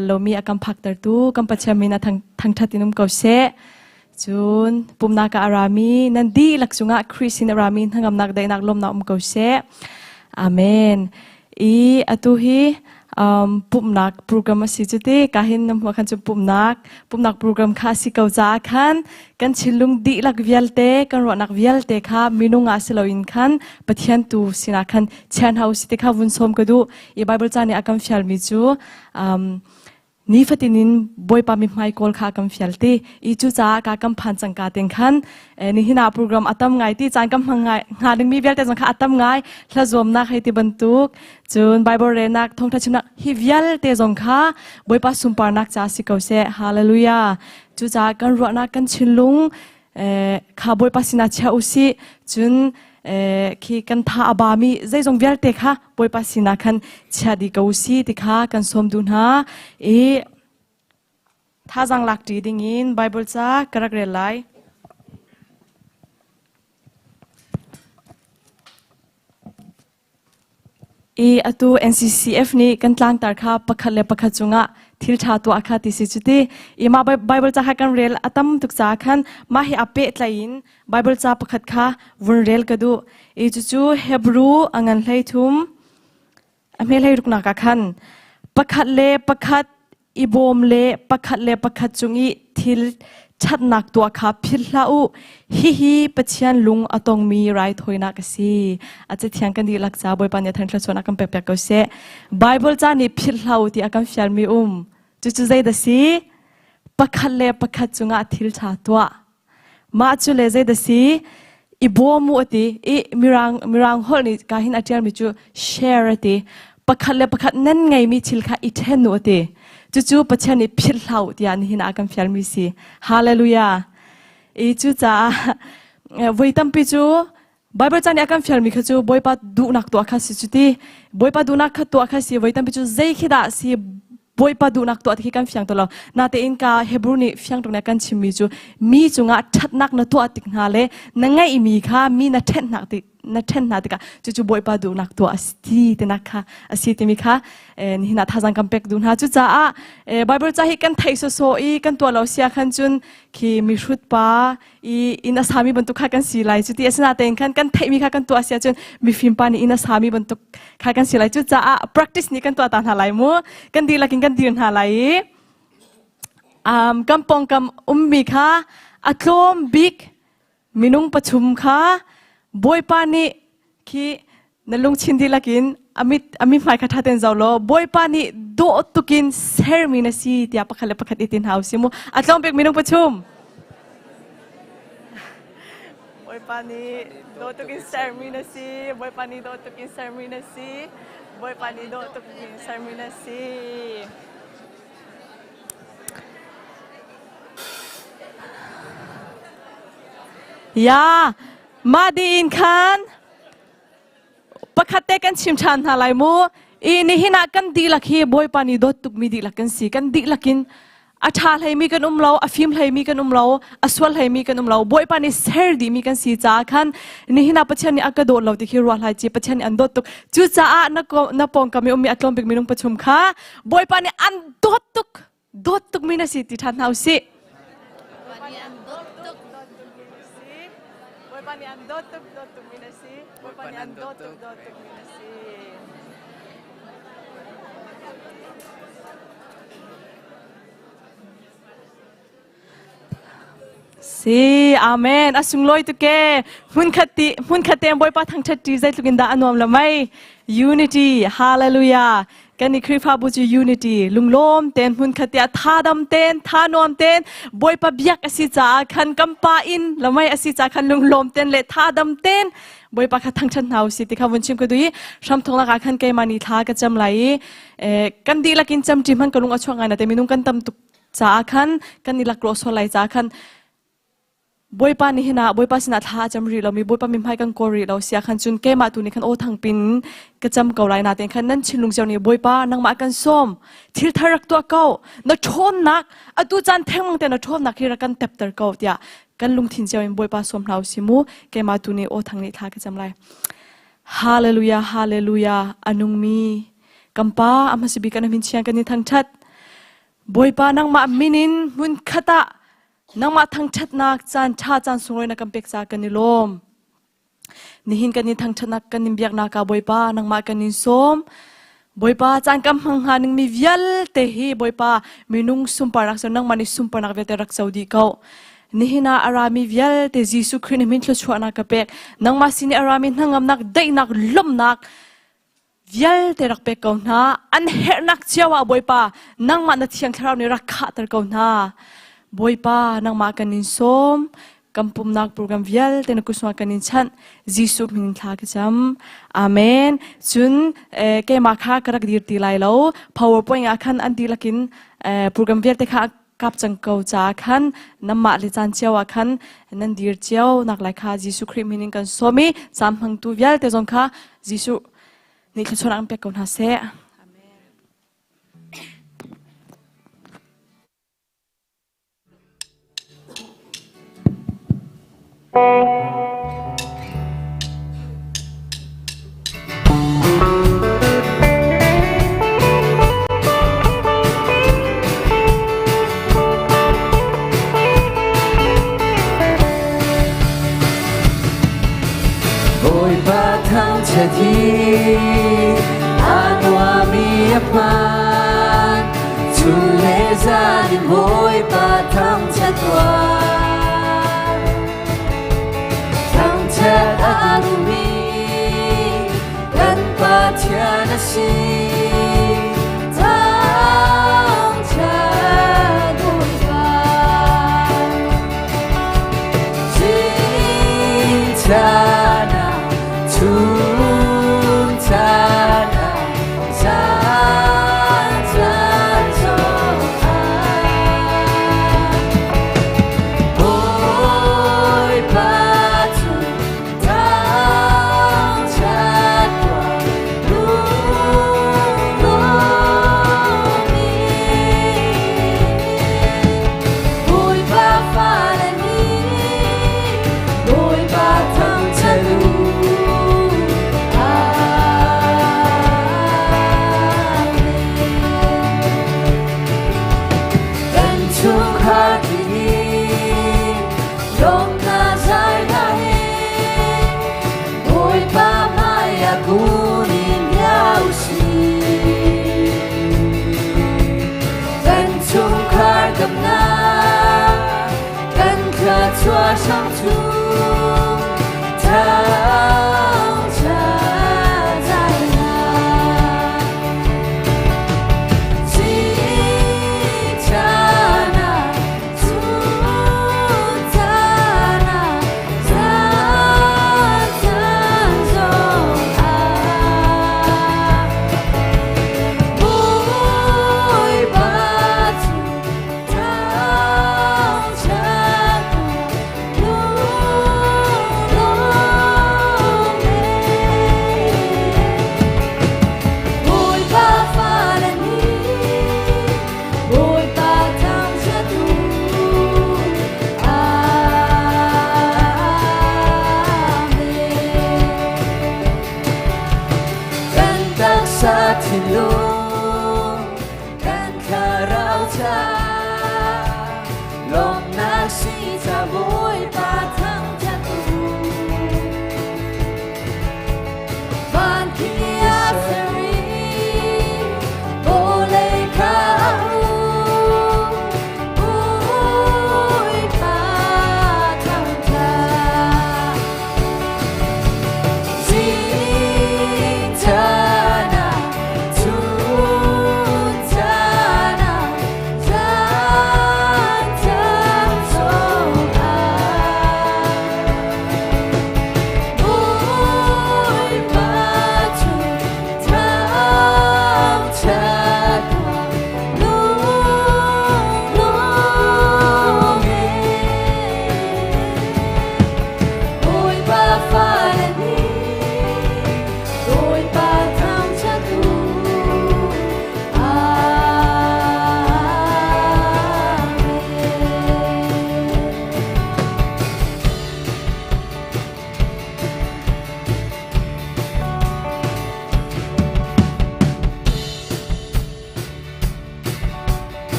Lomi a kan phaktertu kan Pathian min a thangṭhat in um ko seh. Cun pumnak ah a rami nan dihlak cungah Khrih sin a rami hnangamnak daihnak lawmnak um ko seh. Amen. I atu hi pumhnak program a si cu ti ka hin na hmuh khan cu pumhnak pumhnak program kha a si ko caah khan kan thinlung dihlak vialte kan ruahnak vialte kha minung ah si loin khan Pathian tu sinah khan chian hau si ti kha vun sawm ka duh i Bible ca nih a kan fialmi cu nifatin in Bawipa mithmai kawl kha kan fial ti i cucaah ka kan phan cang ka ting khan nihin ah program a tam ngai ti caan kan hmang ngai hnga dingmi vialte zong kha a tam ngai hla zuamnak hei ti bantuk cun Bible relnak thawngtha chimnak hi vialte zong kha Bawipa sunparnak ca si ko seh hallelujah cucaah kan ruahnak kan thinlung kha Bawipa sinah chia u sih cun khi kan tha a bami zeizong vialte kha Bawipa sinah khan chia dih ko si ti kha kan sawm duh hna i thazaang lak ṭi dingin Bible ca ka rak rel lai. I atu NCCF nih kan tlangtar kha pakhat le pakhat cungah thil ṭha tuah kha ti si cu ti. I mah Bible ca kha kan rel a tam tuk caah khan mah hi a pehtlaih in Bible ca pakhat kha vun rel ka duh. I cucu Hebrew a ngan 13 a hme 16 nak ah khan pakhat le pakhat i bawm le pakhat le pakhat cung i thil ṭhatnak tuah kha philh hlah u. Hihi Pathian lung a tongmi raithawinak a si. A cathiang kan dihlak ca Bawipa nih a thang thluachuah a kan pekpiak ko seh. Bible ca nih philh hlah u ti a kan fialmi um. Cucu zei dah si? Pakhat le pakhat cungah thil ṭha tuah. Mah cu le zei dah si? I bawm u a ti. I mirang mirang holh nih ka hin a ṭialmi cu share a ti. Pakhat le pakhat nan ngeimi thil kha i ṭhen u a ti. Cucu Pathian nih philh hlah u tiah nihin ah a kan fialmi si. Hallelujah. I cucaah voi tampi cu Bible ca nih a kan fialmi kha cu Bawipa duhnak tuah kha si cu ti. Bawipa duhnak kha tuah kha si voi tampi cu zei khi dah si Bawipa duhnak tuah ti khi kan fiang to lo. Natein ka Hebrew nih fiang tuk nih a kan chimmi cu mi cungah ṭhatnak na tuah tik hna le na ngeihmi kha mi na ṭhenhnak tik na ṭhen hna tikah cucu Bawipa duhnak tuah a si tinak kha a si timi kha nihin ah thazaang kan pek duh hna. Cucaah Bible ca hi kan theih sawsawh i kan tuah lo sia khan cun khi mihrut pa i inn a sami bantuk kha kan si lai cu ti asinain khan kan theihmi kha kan tuah si ahcun mifim pa nih inn a sami bantuk kha kan si lai cucaah practice nih kan tuah ta hna lai mu kan dihlak in kan dir hna lai i kan pawngkam ummi kha a tlawm bik minung pathum kha bawipa nih khi na lungthin dihlak in amit ami hmai kha ṭha tein zoh law Bawipa nih dawh tukin sermi na si tiah pakhat le pakhat i ti hna usih mu a tlawm bik minung pathum Bawipa nih dawh tukin sermi na si Bawipa nih dawh tukin sermi na si Bawipa nih dawh tukin sermi na si Ya mah diin khan Pakhat te kan chim ṭhan hna lai mu. I nihin ah kan dihlak hi Bawipa nih dawt tukmi dihlak kan si. Kan dihlak in a ṭha hleimi kan um lo, a fim hleimi kan um lo, a sual hleimi kan um lo. Bawipa nih ser dihmi kan si caah khan nihin ah Pathian nih a ka dawt lo ti khi ruah hlai ci Pathian nih an dawt tuk. Cucaah na, na pawngkam i ummi a tlawm bik minung pathum kha Bawipa nih an dawt tuk. Dawt tukmi na si ti ṭhan hna usih. Bawipa nih an dawt tuk. Bawipa nih an dawt tuk, dawt tukmi na si. Bawipa nih an dawt tuk, dawt tukmi na si. Si, amen. A sunglawi tuk e. Hmunkhat ti hmunkhat te Bawipa thangṭhat ṭi zeitluk in dah a nuam la mei. Unity, hallelujah. Kan i Khrihfabu cu unity, lunglawm ten hmunkhat te ah tha dam ten, tha nuam ten Bawipa biak a si caah khan kan pa in lamai a si caah khan lunglawm ten le tha dam ten Bawipa kha thangṭhat hna usih ti kha vun chim ka duh i hramthawknak ah khan keimah nih thla ka cam lai i kan dihlak in cam ṭi hmanh ka lung a chuak ngai na te minung kan tam tuk caah khan kan i laklawh sual lai caah khan Bawipa nih hin ah Bawipa sinah thla a cam rih lomi Bawipa mi hmai kan kawl rih lo sia khan cun keimah tu nih khan aw thangpin ka cam ko lai natein khan nan thinlung cio nih Bawipa nangmah kan sawm thil thar rak tuah ko na ṭhawnnak atu caan thengmang te na ṭhawnnak hi rak kan tepter ko tiah kan lungthin cio in Bawipa sawm hna usih mu keimah tu nih aw thang nih thla ka cam lai Hallelujah Hallelujah a nungmi kan pa a hmasa bik kan min chiang kan i thangṭhat. Bawipa nangmah min in hmun khat ah nangmah thangṭhatnak caan ṭha caan sunglawi na kan pek caah kan i lawm. Nihin kan in thangṭhatnak kan in biaknak ah Bawipa nangmah kan in sawm. Bawipa caan kan hmang hnga ningmi vialte hi Bawipa minung sunparnak cu nangmah nih sunparnak vialte rak co dih ko. Nihin ah a rami vialte Jesuh Khrih na min thluachuahnak ka pek. Nangmah sin i a rami hnangamnak, daihnak, lawmhnak vialte rak pek ko hna. An herhnak cio ah Bawipa nangmah na thiang thlarau nih rak khahter ko hna. Bawipa nangmah kan in sawm. Kan pumnak program vialte na kusma kan in chanh. Jesuh min in thla ka cam. Amen. Cun eh, keimah kha ka rak dir ti lai lo. PowerPoint ah khan an dihlak in eh, program vialte kha kap cang ko ca khan namah le caan cio ah khan nan dir cio nak lai kha Jesuh Khrih min in kan sawm i caan hmangtu vialte zong kha Jesuh nih thluachuah an pek ko hna seh. Amen. Bawipa thangṭhat hi a nuami a hmaan. Chun le zan in Bawipa thangṭhat tuah. Thangṭhat a duhmi kan Pathian a si. Thangṭhat Bawipa. Zingcaan ah, chun caan ah, zan caan zongah. Bawipa cu thangṭhat tuah.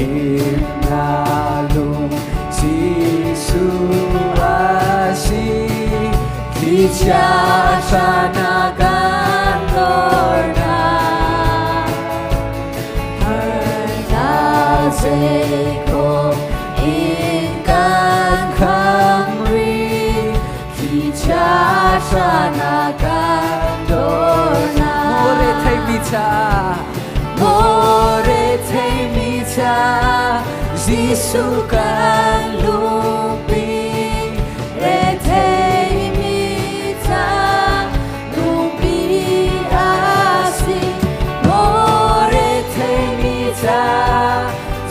Himnak lung Jesuh a si, thlichia hran a kan dornak. Harnak zeikhom in kan kham rih, thlichia hran a kan dornak. Maw retheimi ca, Maw retheimi ca, Jesuh kan lungpi. Retheimi ca, lungpi a si. Maw retheimi ca,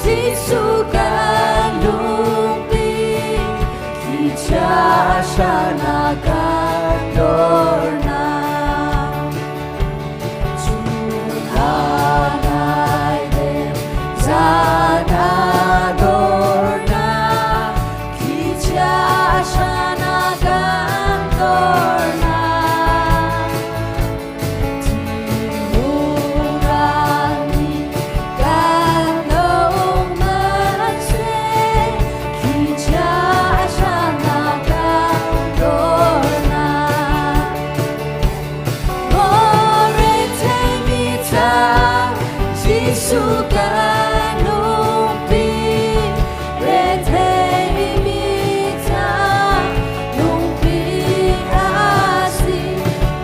Jesuh kan lungpi. Thlichia hran a kan dornak. Chun ah naidem, zan ah dornak. Thlichia hran a kan dornak. Thinlung nih kan do hmanhseh, thlichia hran a kan dornak. Maw retheimi ca, Jesuh kan lungpi. Retheimi ca, lungpi a si.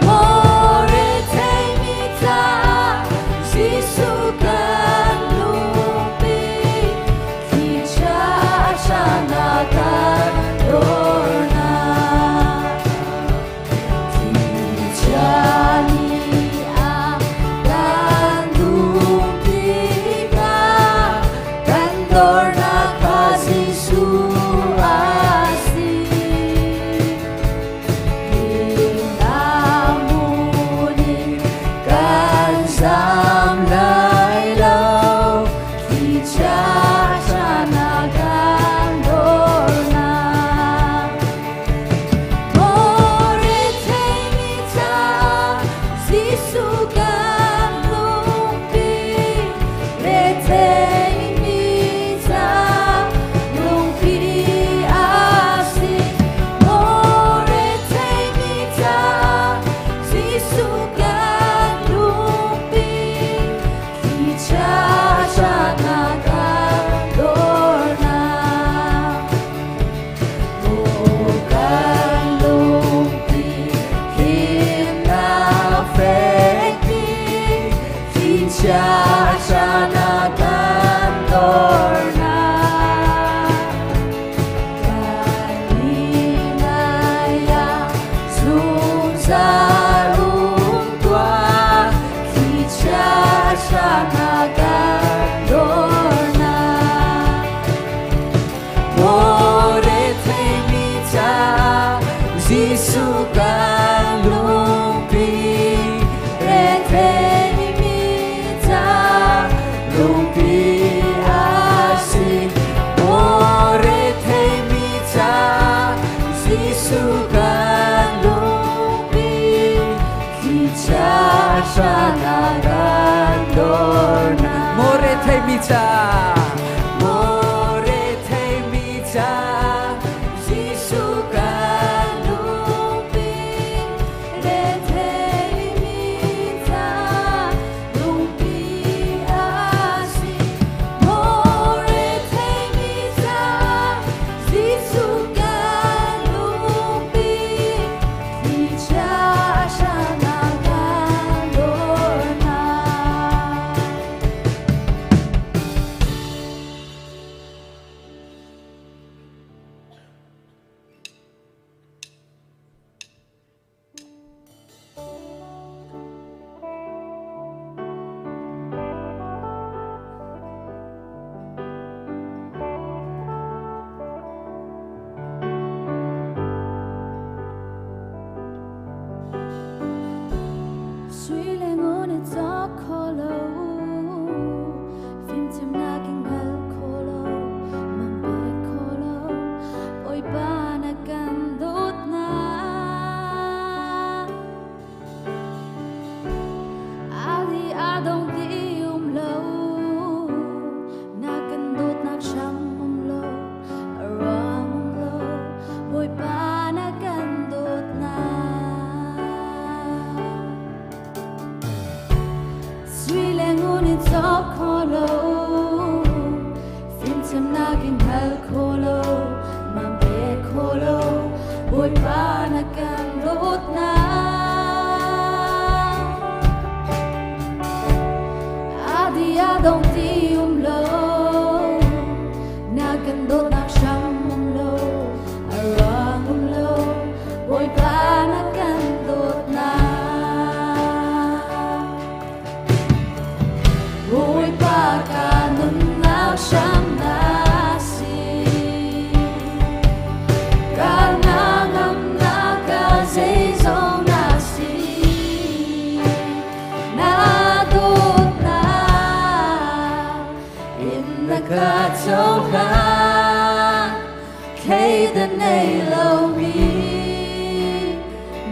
Maw retheimi ca, Jesuh kan lungpi. Thlichia hran a kan dornak. Thlichia nih a kan dum tikah, kan dornak kha Jesuh a si. Himnak hmun in kan zam lai lo, thlichia hran a kan dornak. Maw retheimi ca, Jesuh kan lungpi. Retheimi ca, lungpi a si. Maw retheimi ca, Jesuh kan lungpi. Thlichia hran a kan dornak. Maw kan lungpi, himnak fekmi, thlichia hran a kan dornak. Kan i ah zungzal um tuah, thlichia hran a kan dornak. Maw retheimi ca, Jesuh kan lungpi. Retheimi ca, lungpi a si. Maw retheimi ca, Jesuh kan lungpi. Thlichia hran a kan dornak. Maw retheimi ca, Maw retheimi ca, Jesuh kan lungpi. Retheimi ca, lungpi a si. Maw retheimi ca, Jesuh kan lungpi. Thlichia hran a kan dornak. le ngun in cawk kho lo, fimchimnak in hal kho lo, man pe kho lo, Bawipa na kan dawtnak. Adi a dong ti um lo, na kan dawtnak hram um lo, a ruang um lo, Bawipa na kan dawtnak. Bawipa ka nunnak hram na si. Ka hnangamnak ka zeizong na si. Na dawtnak in na ka cohlan. Thleidan nei lomi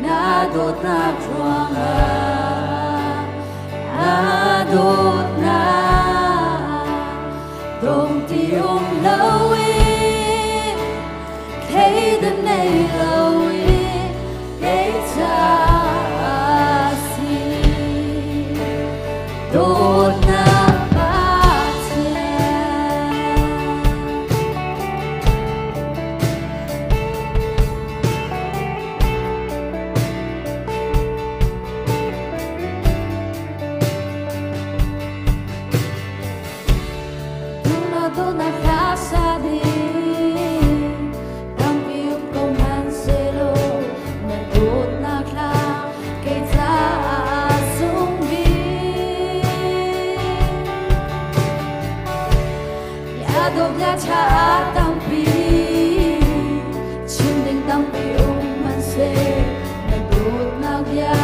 na dawtnak ruangah na dawtnak dong ti um loin thleidan nei loin kei ca si dawtnak Pathian. Duna duna hlasa ding tampi um ko hmanhsehlaw na dawtnak hla kei caah sung bik. Bia ṭha tampi chim ding tampi um hmanhseh na dawtnak bia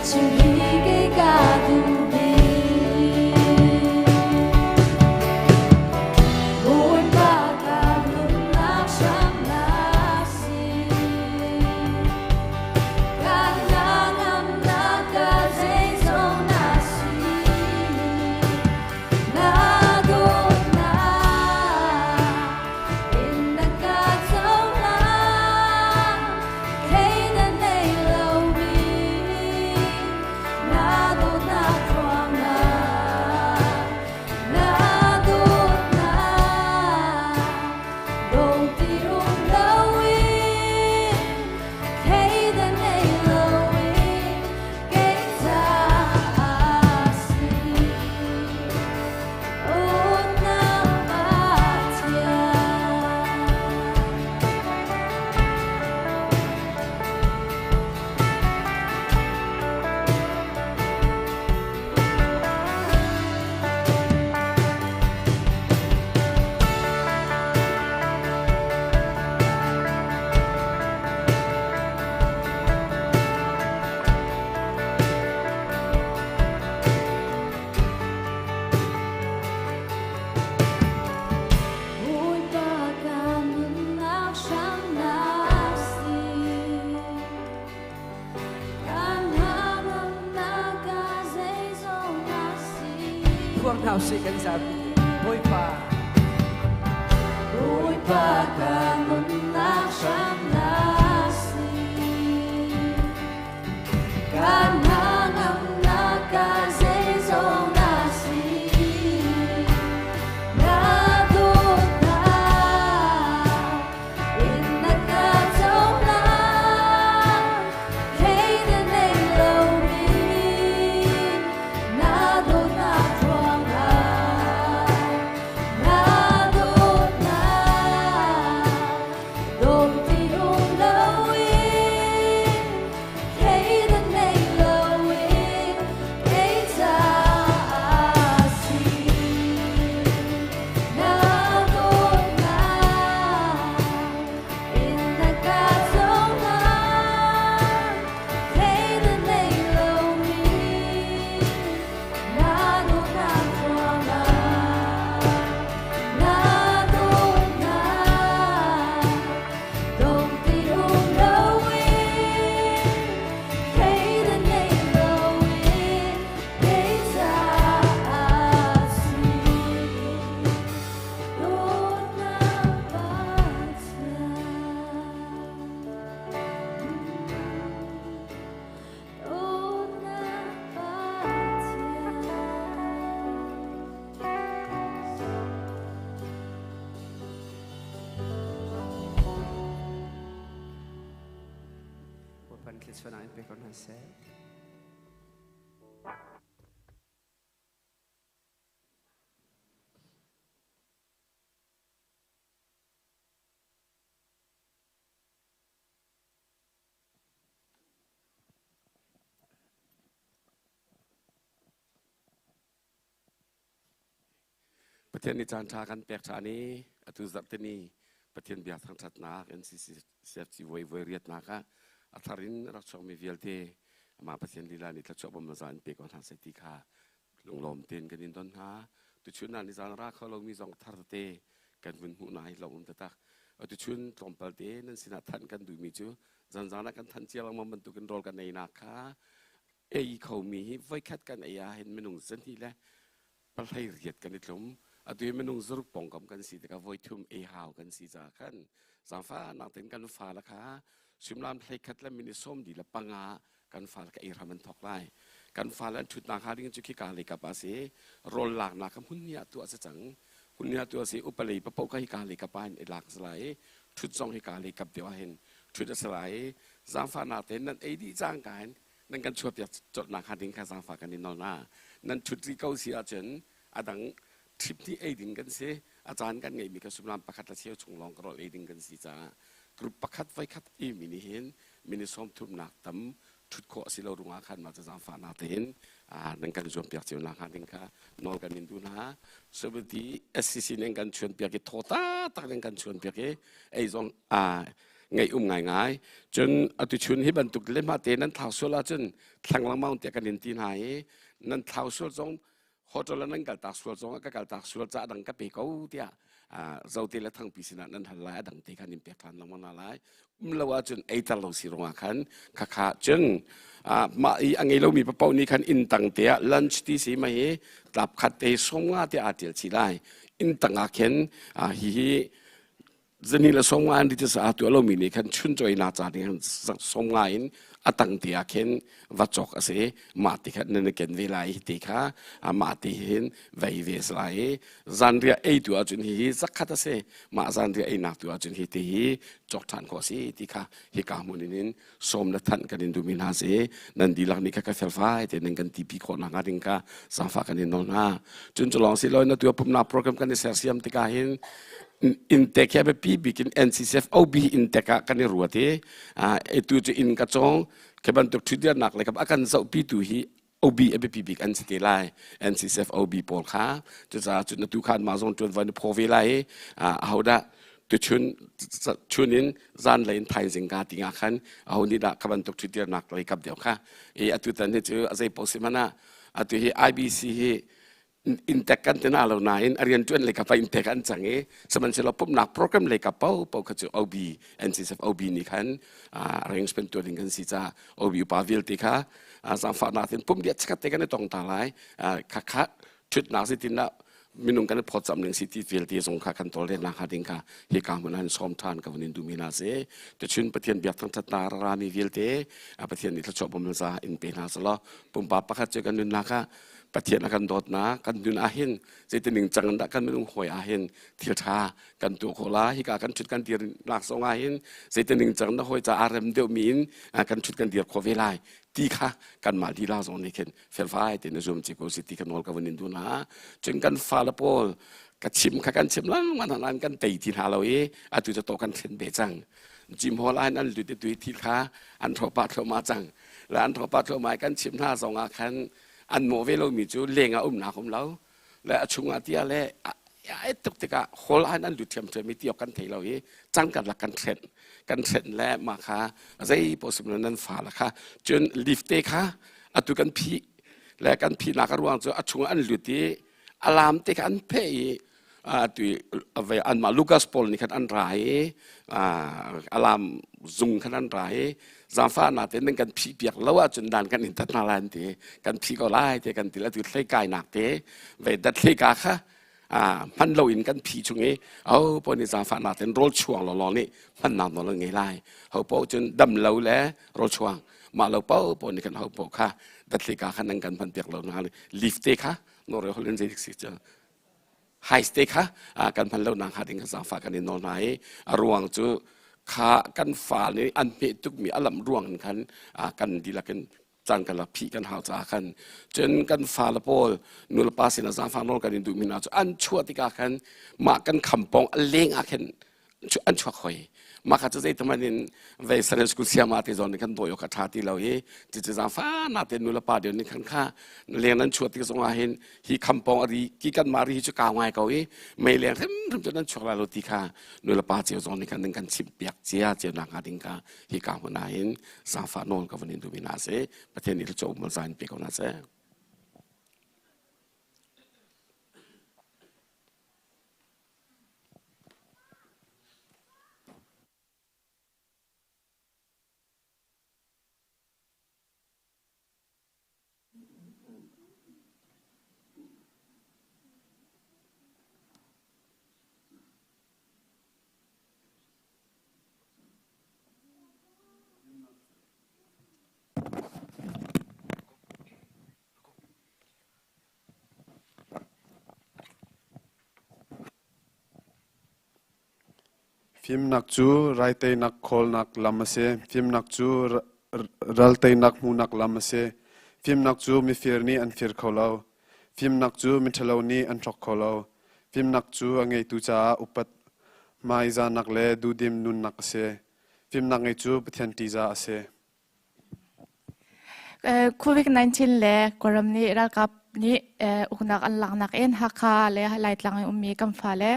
chim hi kei ka duh bik. Bawipa ka nunnak hram na si. Ka hnangamnak ka zeizong na si. Na dawtnak in na ka cohlan, thei na nei lomi na dawtnak ruangah na dawtnak dong ti um loin thei na nei loin kei caah si. Dawtnak Pathian. Bawipa ka nunnak hram na si. Ka hnangamnak ka zeizong na si. Phuang hna usih kan zapi. Bawipa. Bawipa ka nunnak hram na si. Ka hnangamnak ka zeizong na si. Na dawtnak in na ka cohlan, thei na nei lomi na dawtnak ruangah na dawtnak dong ti thluachuahnak in pe ko hna seh. Pathian nih caan ṭha kan pek ṭhan i atu zarhtini Pathian bia thangṭhatnak NCCFC voi voi riatnak ah a thar in rak chuakmi vialte amah Pathian lila nih thluachuah bawmnak za in pe ko hna seh ti kha lunglawm tein kan in don hna. Tuchun ah nizaan ra kho lomi zong thar tete kan vun hmuh hna hi lawmum taktak. Atuchun tlawmpal te nan sinah thanh kan duhmi cu zanzan ah kan thanh cia lengmang bantukin rawl kan einak kha ei khomi hi voikhat kan ei ah hin minung zahnih le pahlei riat kan i tlum. Atu hi minung zaruk pawngkam kan si tikah voithum ei hau kan si caah khan zaangfahnak tein kan fale kha suimilam hleikhat le minute sawm li le panga kan fale kha ei hram an thawk lai. Kan fale an ṭhutnak hnga ding cu khika lei kap ah a si. Rawl laknak kha hmun hnih ah tuah a si cang. Hmun hnih ah tuah a si. Upa lei paoh kha hika lei kap ah hin i lak a si lai i ṭhut zong hika lei kap deuh ah hin ṭhut a si lai i zaangfahnak tein nan ei dih cangka in nan kan chuahpiak colhnak hnga ding kha zaangfah kan in nawl hna. Nan ṭhut rih ko si ahcun a dang ṭhip hnih ei ding kan si. A caan kan ngeihmi kha suimilam pakhat le cheu chung lawng ka rawl ei ding kan si caah group pakhat voikhat eimi nih hin minute sawm thumnak tam ṭhut khawh a si lo ruangah khan mah cu zaangfahnak tein nan kan zuampiak cio nakhnga ding kha nawl kan in duh hna. Seventy SCC nih an kan chuanpiak i thaw taktak in kan chuanpiak i ei zong ngaih um ngaingai. Cun atu chun hi bantuk le mah te nan thlau sual ahcun thlang lengmang tiah kan in ti hna i nan thlau sual zong hotel ah nan kaltak sual zong ah ka kaltak sual ca dang ka pe ko tiah zote le thangpi sinah nan hal lai a dang te khan in pek ṭhan lengmang hna lai um lo ahcun ei ter lo si ruangah khan khakha cun mah i a ngei lomi paoh nih khan inn tang te ah lunch ti si mah hi tlap khat te sawm nga te aa ṭial chih lai inn tang ah khin hihi zani le sawm nga an ri sa tu lomi nih khan chun choi na ca ding sawm nga in a tang te ah khin va cawk a si mah ti khan nan ken ve lai hi ti kha mah ti hin vei ve si lai zanriah ei tu ahcun hi hi zakhat a si mah zanriah ei nak tu ahcun hi ti hi cawk ṭhan khawh si ti kha hika hmun in sawm le thanh kan in duhmi hna si nan dihlak nih kha ka felfai te nan kan tipi khawh nakhnga ding kha zaangfah kan in nawl hna cun cu lawng si lo na tu pumnak program kan i sersiam tikah hin intek hi a biapi bik in NCCF OB intek ah kan i ruat i atu cu inn ka cawng khi bantuk ṭhutdirnak le a kan zohpi tu hi OB a biapi bik an si te lai NCCF OB pawl kha cucaah cun atu khan mah zong ṭuanvo na phaw ve lai i ahodah tuchun chun in zan lei in thaizing ka ti nga khan aho nih dah kha bantuk ṭhutdirnak lei kap deuh kha i atu tan hi cu a zei paoh si hmanh ah atu hi IBC hi intek kan ti na lo nain a rianṭuan lei kap ah intek an cang i sihmanhsehlaw pumhnak program lei kap paohpaoh kha cu OB NCSF OB nih khan arrangement tuah ding kan si caah OB upa vialte kha zaangfahnak in pumh dih chikkhat te kan i tong ta lai kha kha ṭhutnak si tin ah minung kan i phawtzamh ning si ti vialte zong kha kan tawlrel nakhnga ding kha hika hmun ah sawm ṭhan ka vun in duhmi hna si tuchun Pathian biak thangṭhatnak rami vialte Pathian nih thluachuah bawm za in pe hna selaw pumpak pakhat cu kan nunnak ah Pathian a kan dawtnak kan nun ahhin zeitin ningcang dah kan minung hawi ahhin thil ṭha kan tuah khawh la hika kan ṭhut kan dir nak zong ahhin zeitin ningcang na hawi caah rem deuhmi in kan ṭhut kan dir khawh ve lai ti kha kanmah lila zong nih khin felfai tein na zum ci ko si ti kha nawl ka vun in duh hna cun kan fale pawl ka chim kha kan chim lengmang hna kan tei ti hna lo i atu cu to kan thlen ve cang gym hall ah an lut i tui thil kha an hrawh pah thluahmah cang le an hrawh pah thluahmah kan chim hna zong ah khan an mawh ve lomi cu leng ah umnak um lo le a chungah tiah le ai tuk tikah hall ah an lut ṭhiamṭhiam i ti awk kan thei lo i cang karlak kan thlen kan thlen le mah kha zei possible nan fa la kha cun lift te kha atu kan phih le kan phihnak a ruang cu a chungah an lut i alarm te kha an pheh i tu anmah Lucas pawl nih khan an ra i alarm zung khan an ra i zaangfah na te nan kan phih piak lo ahcun dan kan in tat hna lai an ti kan phih ko lai te kan ti la tu hlei kainak te ve dat hlei ka kha hman lo in kan phih chung i ho po nih zaangfah na ten rawl chuang law law nih hmannak nawl an ngei lai ho po cun dam lo le rawl chuang mah lo po po nih kan ho po kha dat hlei ka kha nan kan hman piak lo na lift te kha nore holin zei si cu high te kha kan hman lo nak hnga ding kan zaangfah kan in nawl hna i a ruang cu Kha kan fa nih an hmeh tukmi a lamh ruang in khan kan dihlak in caan kan rak phih kan hau caah khan cun kan fale pawl nulepa sinah zaangfah nawl kan in duhmi hna cu an chuah tikah khan mah kan khampawng a leng ah khin an chuak hoi. Mah kha cu zeitiman in vei Sunday school siama te zawn nih khan dawi awk a ṭha ti lo i cucu zaangfah na te nulepa deuh nih khan kha leng nan chuah tik zongah hin hi khampawng a ri ki kanmah ri hi cu kau ngai ko i mei leng hrimhrim cu nan chuak lai lo ti kha nulepa cio zong nih khan nan kan chimh piak cia cio nak hnga ding kha hi ka hmun ah hin zaangfah nawl ka vun in duhmi hna si. Pathian nih thluachuah um zan pe ko hna seh. Fimnak cu raiteinak khawlnak lam a si. Fimnak cu ralteinak hmuhnak lam a si. Fimnak cu mifir nih an fir kho lo. Fimnak cu miṭhalo nih an hrawk kho lo. Fimnak cu a ngeitu caah upat hmaizahnak le duhdim nunnak a si. Fimnak ngei cu Pathian ṭihzah a si. COVID-19 le Kawlram nih ralkap nih uknak an laknak in Hakha le Laitlang in ummi kan fale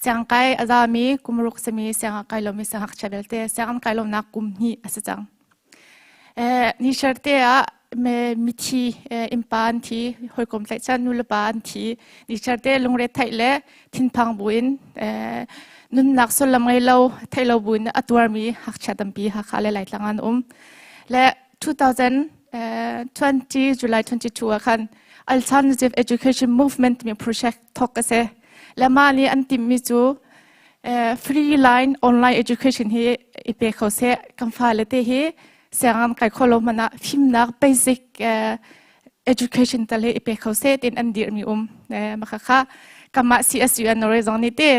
siangkai a zami kum ruk simi siangah kai lomi siangngakchia vialte sianginn kai lonak kum hnih a si cang. Nishar te ah mithi innpa an thi, hawikom tlaihchan nulepa an thi. Nishar te lungre theih le thinphang buin nunnak sullam ngei lo theih lo buin a tuarmi ngakchia tampi Hakha le Laitlang an um. Le 2020 July 22 ah khan Alternative Education Movement timi project thawk a si. Le mah nih an timhmi cu free line online education hi i pe kho seh kan fale te hi sianginn kai kho lo hmanh ah fimnak basic education tal hi i pe kho seh tiin an dirhmi um. Mah kha kanmah CSUN Norway zong nih ti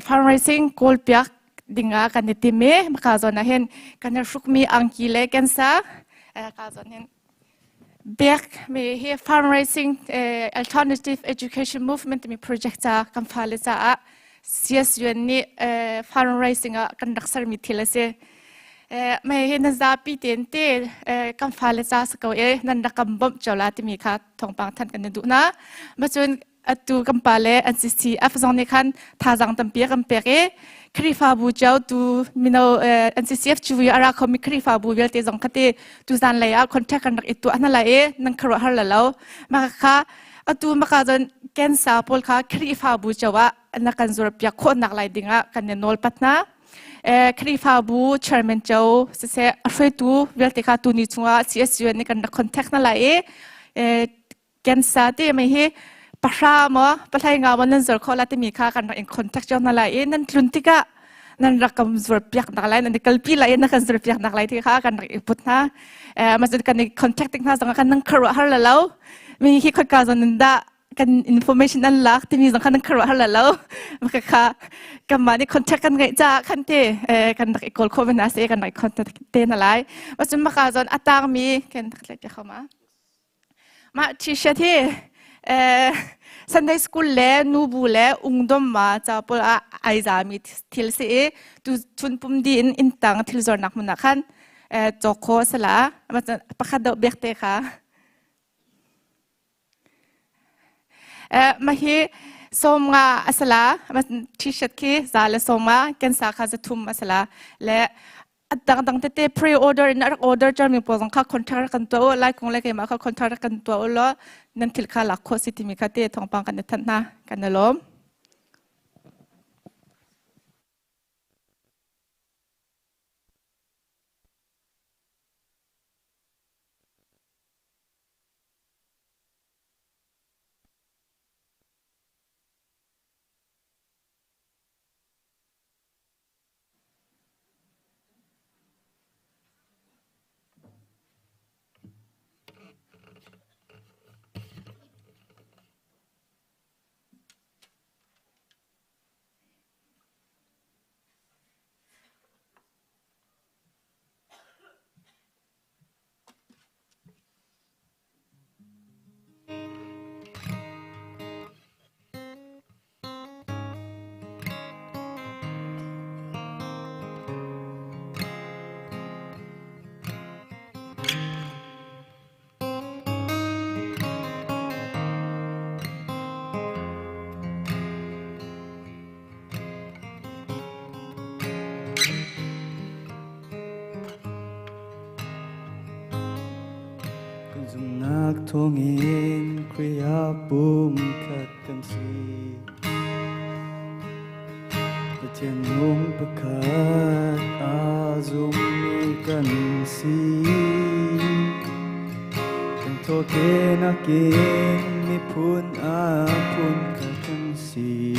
fundraising kawl piak dingah kan i tim i maka zawn ah hin kan i hrukmi angki le kensa ka zawn hin bek mi hi fundraising alternative education movement timi project ca kan fale caah CSUN nih fundraising ah kan rak sermi thil a si. Mei hi nan zapi tein te kan fale ca si ko e nan rak kan bawmh cio la timi kha thawngpang than kan i duh na. Ma cun atu kan pa le NCCF zong nih khan thazaang tampi a kan pek i Khrihfabu cio tu mino NCCF cu a ra khomi Khrihfabu vialte zong kha ti tu zan lei ah contact kan rak i tuah hna lai i nan khuaruah har la lo. Mah kha atu maka zon cancer pawl kha Khrihfabu cio ah na kan zuar piak khawhnak lai ding ah kan i nawl pat hna. Khrihfabu chairman cio siseh a hruaitu vialte kha tuni chungah CSU nih kan rak contact hna lai i cancer ti mi hi pahra maw pahlai nga maw nan zuar khawh la timi kha kan rak in contact cio hna lai i nan tlun tikah nan rak kan zuar piak nak lai nan i kalpi lai i nan kan zuar piak nak lai ti kha kan rak i put hna. Macun kan i contact tik hna zong kan nan khuaruah har la lo mi hi khoika zon in dah kan information an lak timi zong kha nan khuaruah har la lo. Maka kha kanmah nih contact kan ngeih caah khan te kan rak i kawl khawh ve na se kan rak i contact te na lai. Macun maka zon a tangmi kan rak tlaih piak kho ma. Mah t-shirt hi Sunday school le nubu le ungdom ma ca pawl ah ai zami thil si i tu chun pum di in intang thil zornak hmun ah khan cawk kho sala pakhat deuh bek te kha. Mah hi sawm nga a si la t-shirt khi za le 50 kensa kha 300 a si la le a dangdang tete pre-order in a rak order charmi pawl zong kha contract kan tuah u lai kong le keimah kha contract kan tuah u law nan thil kha lak khawh si timi kha te thawngpang kan i thanh hna kan i lawm. thawngin Khrih ah pumkhat kan si. Pathian nung pakhat aa zummi kan si. Kan thawhkehnak in miphun ah phunkhat kan si.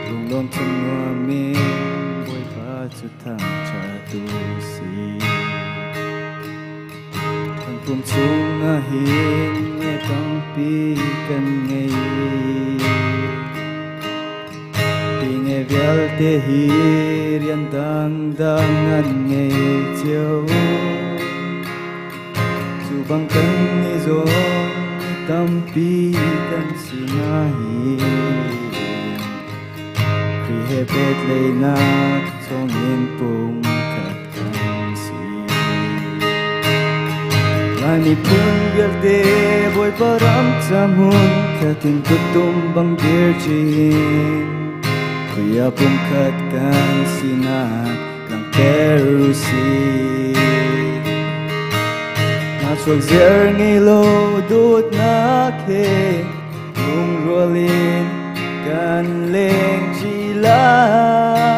Lunglawm thanuam in Bawipa cu thangṭhat u sih. Kan pum chungah hin nge tampi kan ngei. Hi nge vialte hi rian dangdang an ngei cio. Cu bang kan i zawn mi tampi kan si nain Khrih he pehtlaihnak thawngin pumkhat kan si. Lai miphun vialte Bawipa ram ca hmun khat in kuttum bang dir chin Khrih ah pumkhat kan sinak langhter u sih. Hnachuak ziar ngei lo dawtnak he lungrual in kan leng ṭi lai.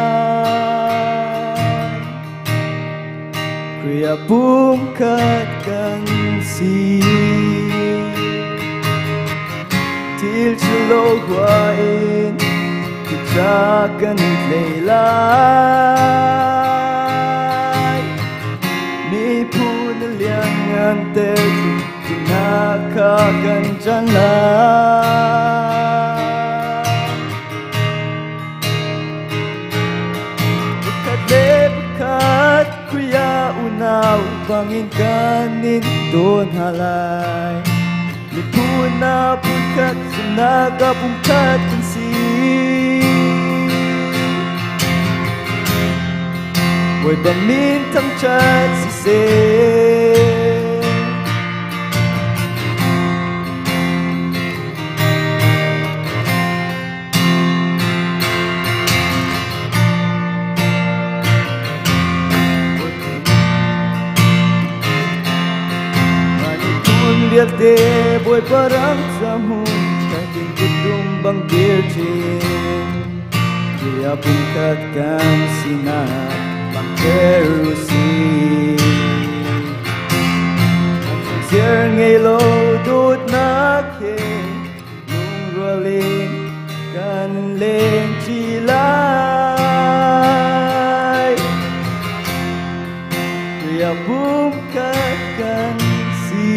Khrih ah pumkhat kan si. Thil ṭhalo hua in Kuṭa kan tlei lai. Miphun a lianngan ter tu kha kan ṭan lai. Pakhat le pakhat Khrih ah unau bangin kan in daw hna lai. Miphun ah phunkhat, zumhnak ah pumkhat kan si. Bawipa min thangṭhat siseh. Vialte Bawipa ram ca hmun khatin kuttum bang dir chin Khrih pumkhat kan sinak langhter u sih. Ziar ngei lo dawtnak he lungrual in kan leng ṭi lai. Khrih pumkhat kan si.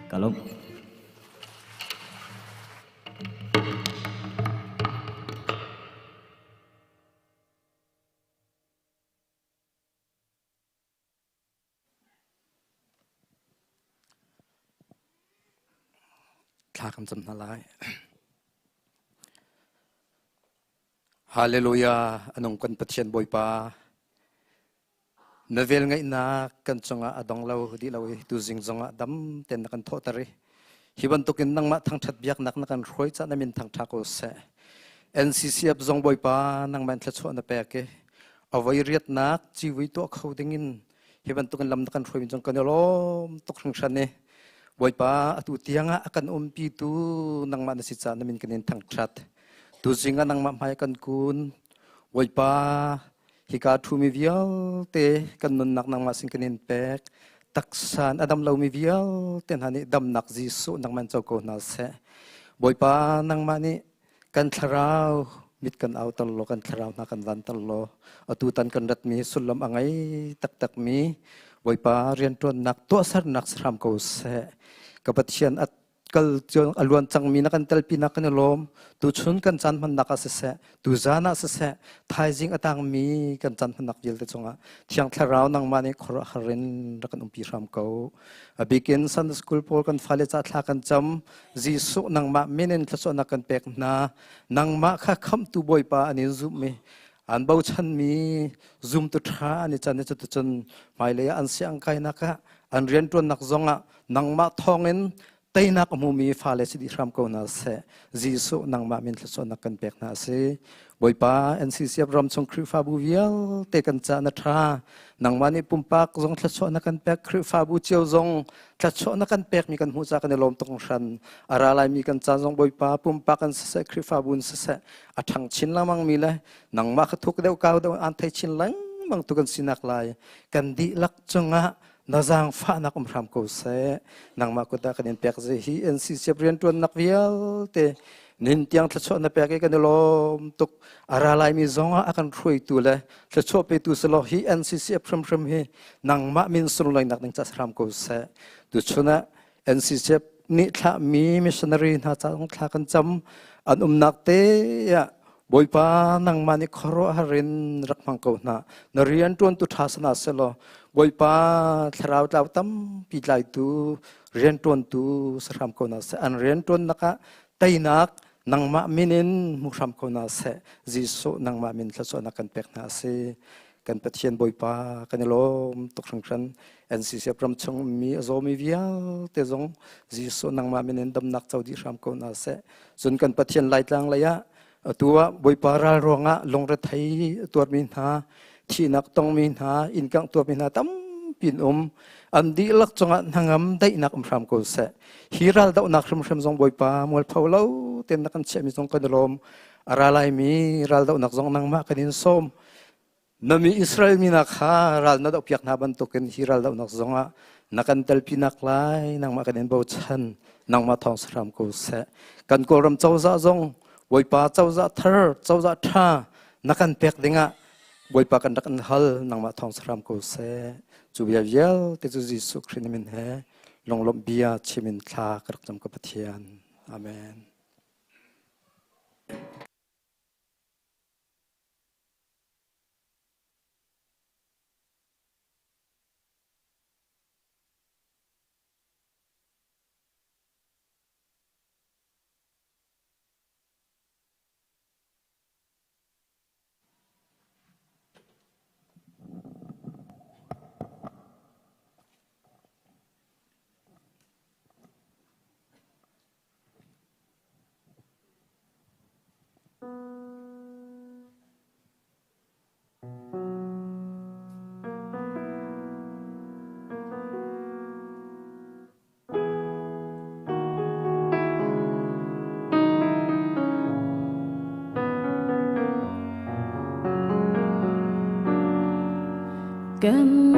Ka lawm. Thla kan cam hna lai. Hallelujah anung kan Pathian Bawipa na vel ngaihnak kan cungah a dong lo di lo i tu zing zongah dam ten na kan thawhter i hi bantukin nangmah thangthat biaknak na kan hruai ca na min thangtha ko seh NCCF zong Bawipa nangmah in thluachuah na pek i avoi riatnak civui tuah kho dingin hi bantukin lam na kan hruai mi cung kan i lawm tuk hringhran i Bawipa atu tiangah a kan umpi tu nangmah na si ca na min kan in thangthat tuzing ah nangmah hmai kan kun Bawipa hika ṭhumi vialte kan nunnak nangmah sin kan in pek taksan a dam lomi vialte hna nih damnak Jesuh nangmah in co ko hna seh Bawipa nangmah nih kan thlarau mit kan au ter law kan thlarau hna kan van ter law atu tan kan ratmi sullam a ngei taktakmi Bawipa rianṭuannak tuahsernak si hram ko seh ka Pathian a kal a luan cangmi na kan telpinak kan i lawm tuchun kan caan hmannak ah siseh tuzan ah siseh thaizing a tangmi kan caan hmannak vialte cungah Thiang Thlarau nangmah nih khuaruahhar in rak kan umpi hram ko a bikin Sunday school pawl kan fale ca thla kan cam Jesuh nangmah min in thluachuahnak kan pek hna. Nangmah kha khamhtu Bawipa an in zumh i an bochanmi zumtu ṭha an i can i cuticun hmailei ah an siangkainak ah an rianṭuannak zongah nangmah thawngin Teinak a hmumi fale si dih hram ko hna seh. Jesuh nangmah min thluachuahnak kan pek hna a si. Bawipa NCCF ram chung Khrihfabu vialte kan ca na ṭha. Nangmah nih pumpak zong thluachuah na kan pek, Khrihfabu cio zong thluachuah na kan pekmi kan hmuh caah kan i lawm tuk hran. A ra laimi kan caan zong Bawipa pumpak an siseh, Khrihfabu in siseh, a ṭhang chin lengmangmi le nangmah kha thuk deuh kau deuh an thei chin lengmang tu kan sinak lai. Kan dihlak cungah na zaangfahnak um hram ko seh. Nangmah kut ah kan in pek ze hi NCCF rianṭuannak vialte nin tiang thluachuah na pek i kan i lawm tuk. A ra laimi zong ah a kan hruaitu le thluachuah petu selaw hi NCCF hrimhrim hi nangmah min sunlawinak ding ca hram ko seh. Tuchun ah NCCF nih thlahmi missionary hna ca zong thla kan cam. An umnak te ah Bawipa nangmah nih khuaruahhar in rak hmang ko hna. Na rian ṭuantu ṭha sana selaw Bawipa thlarau tlau tampi tlaitu rian ṭuantu sahram ko hna seh. An rian ṭuannak ah teinak nangmah min in hmu hram ko hna seh. Jesuh nangmah min thluachuahnak kan pek hna a si. Kan Pathian Bawipa kan i lawm tuk hringhran. NCCF ram chung ummi a zawmi vialte zong Jesuh nangmah min in damnak co dih hram ko hna seh. Cun kan Pathian Laitlang lei ah atu ah Bawipa ral ruangah lungrethei a tuarmi hna, thihnak tongmi hna, inn kangh tuarmi hna tampi an um. An dihlak cungah hnangam daihnak um hram ko seh. Hi ral dohnak hrimhrim zong Bawipa mualpho lo tein na kan chiahmi zong kan i lawm. A ra laimi ral dohnak zong nangmah kan in sawm. Na mi Israel mi hna kha ral na dohpiak hna bantukin hi ral dohnak zongah na kan telpinak lai, nangmah kan in bochan, nangmah thawng si hram ko seh. Kan Kawlram cozah zong Bawipa cozah thar, cozah ṭha na kan pek dingah Bawipa kan rak in hal, nangmah thawng si hram ko seh. Cu bia vialte cu Jesuh Khrih min he lunglawmh bia chim in thla ka rak cam ka Pathian. Amen. Kan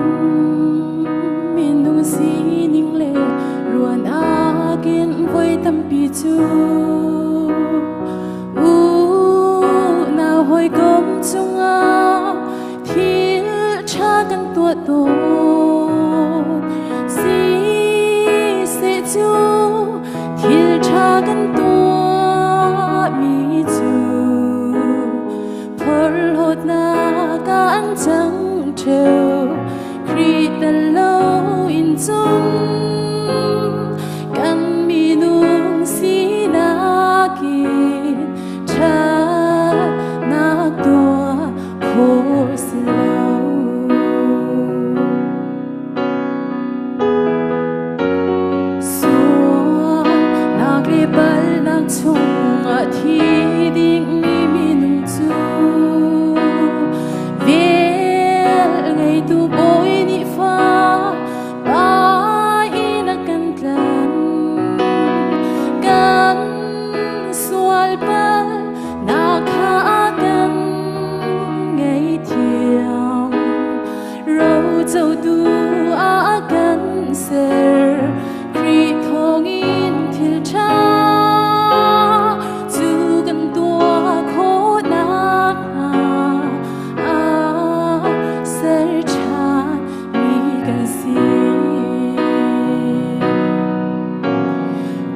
minung sining le ruahnak in voi tampi cu unau hawikom cungah thil ṭha kan tuah tawn. Siseh cu thil ṭha kan tuahmi cu Phorhlawtnak ah an cang ṭheo, Khrih tel loin cun kan minung sinak in ṭhatnak tuah khawh si lo. Sualnak le palhnak chungah thi dingmi minung cu vel ngeitu Bawi nih fa pa in a kan tlan. Kan sual palhnak kha a kan ngaihthiam. Rocotu a kan ser Khrih thawngin thil ṭha cu kan tuah khawh nakhnga a ser ṭhan mi kan si.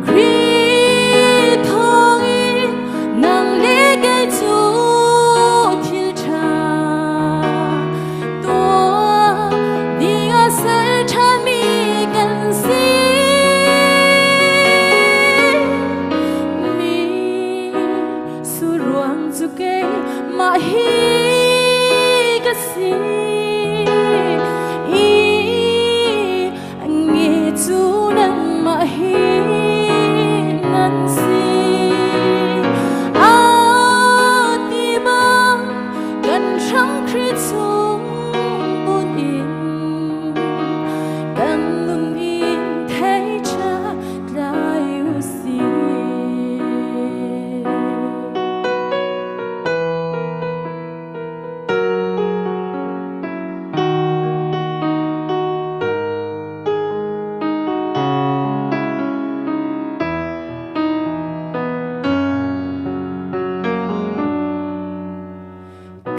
Khrih thawngin nang le kei cu thil ṭha tuah ding a ser ṭhanmi kan si. Mi suruang cu keimah hi ka si. I nge cu nangmah hi.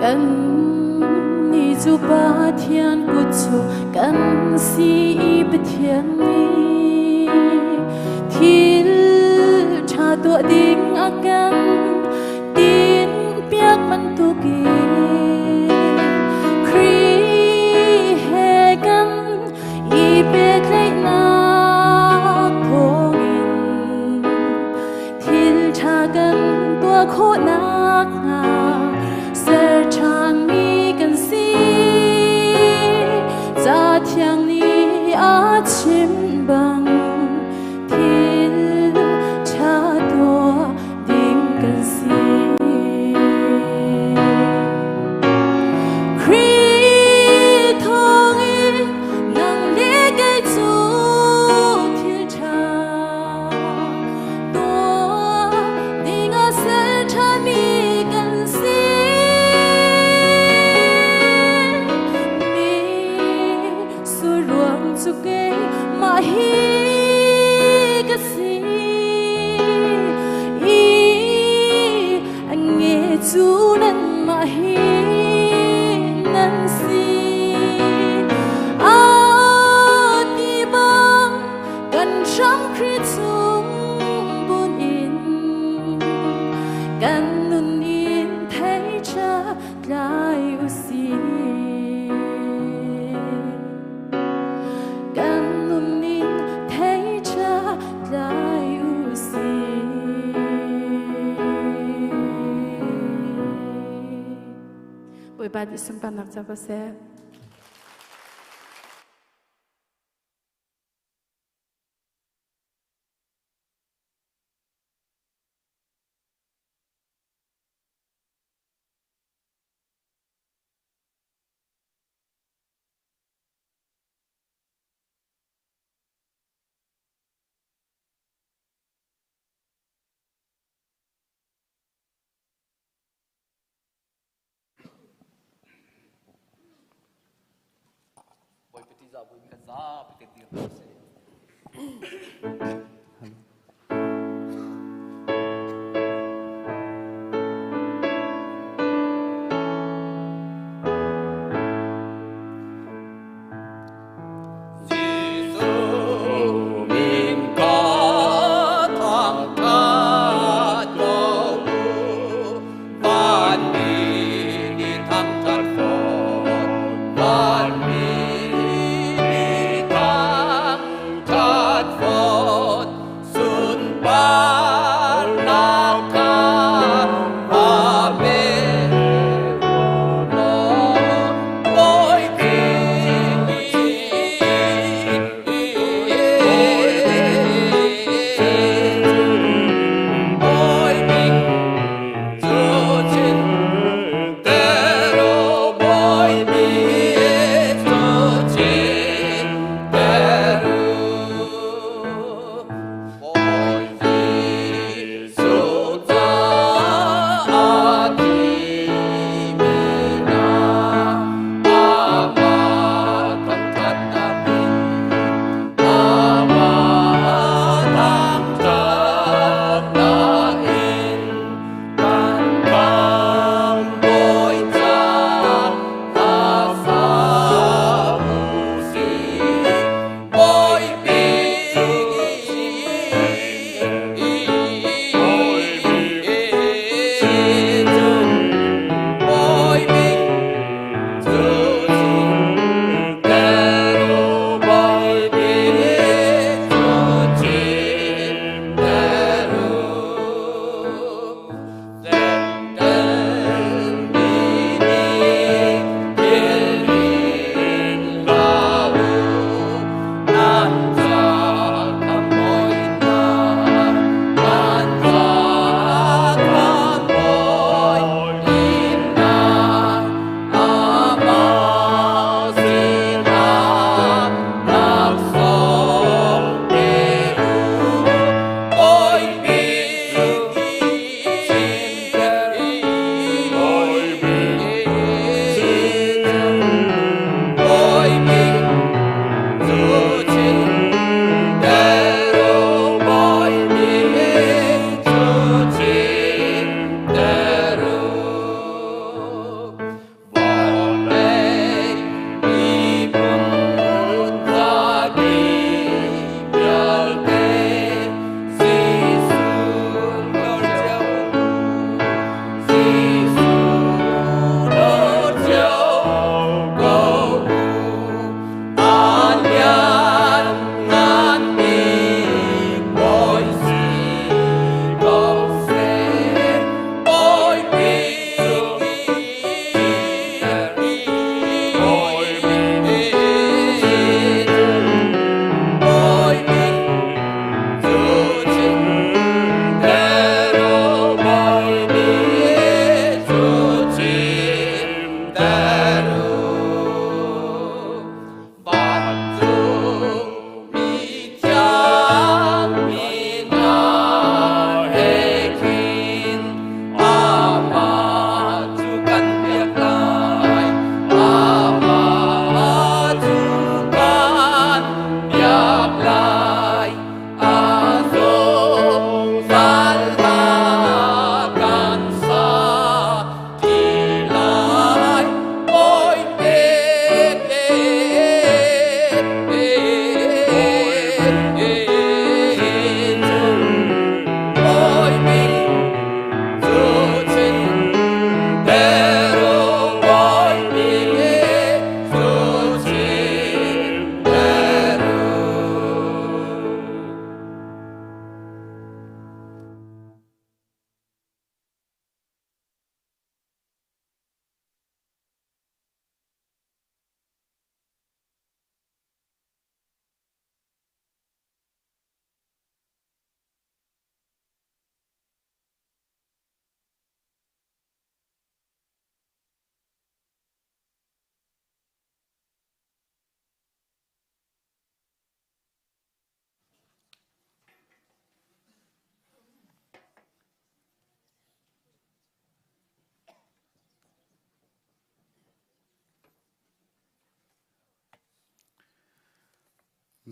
Kan nih cu Pathian kut cu kan si i Pathian nih thil ṭha tuah ding a kan tinhpiak bantukin Khrih he kan i pehtlaihnak thawngin thil ṭha kan tuah khawh nakhnga ser ṭhanmi kan si. Ca thiang nih a chim bang thil ṭha tuah ding kan si. Khrih thawngin nang le kei cu thil ṭha tuah ding a ser ṭhanmi kan si. Mi suruang cu keimah hi ka si. I a nge cu nanmah hi nan si. A ti bang kan hram Khrih chung bun in kan nun in thei ṭha tlai u sih. Kan nun in thei ṭha tlai u sih. Bawipa nih sunparnak co ko seh. Bawipa ṭihzah buin kan zapi te dir hna sih. Jesuh min ka thangṭhat ko u, vanmi nih thangṭhat fawn, vanmi nih thangṭhat fawn.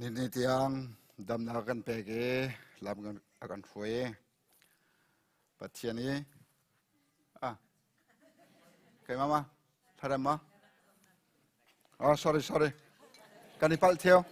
Ni ni tiang damnak kan pek i lam a kan hruai. Pathian i ah keimah ma thlarem ma oh sorry sorry kan i palh theo.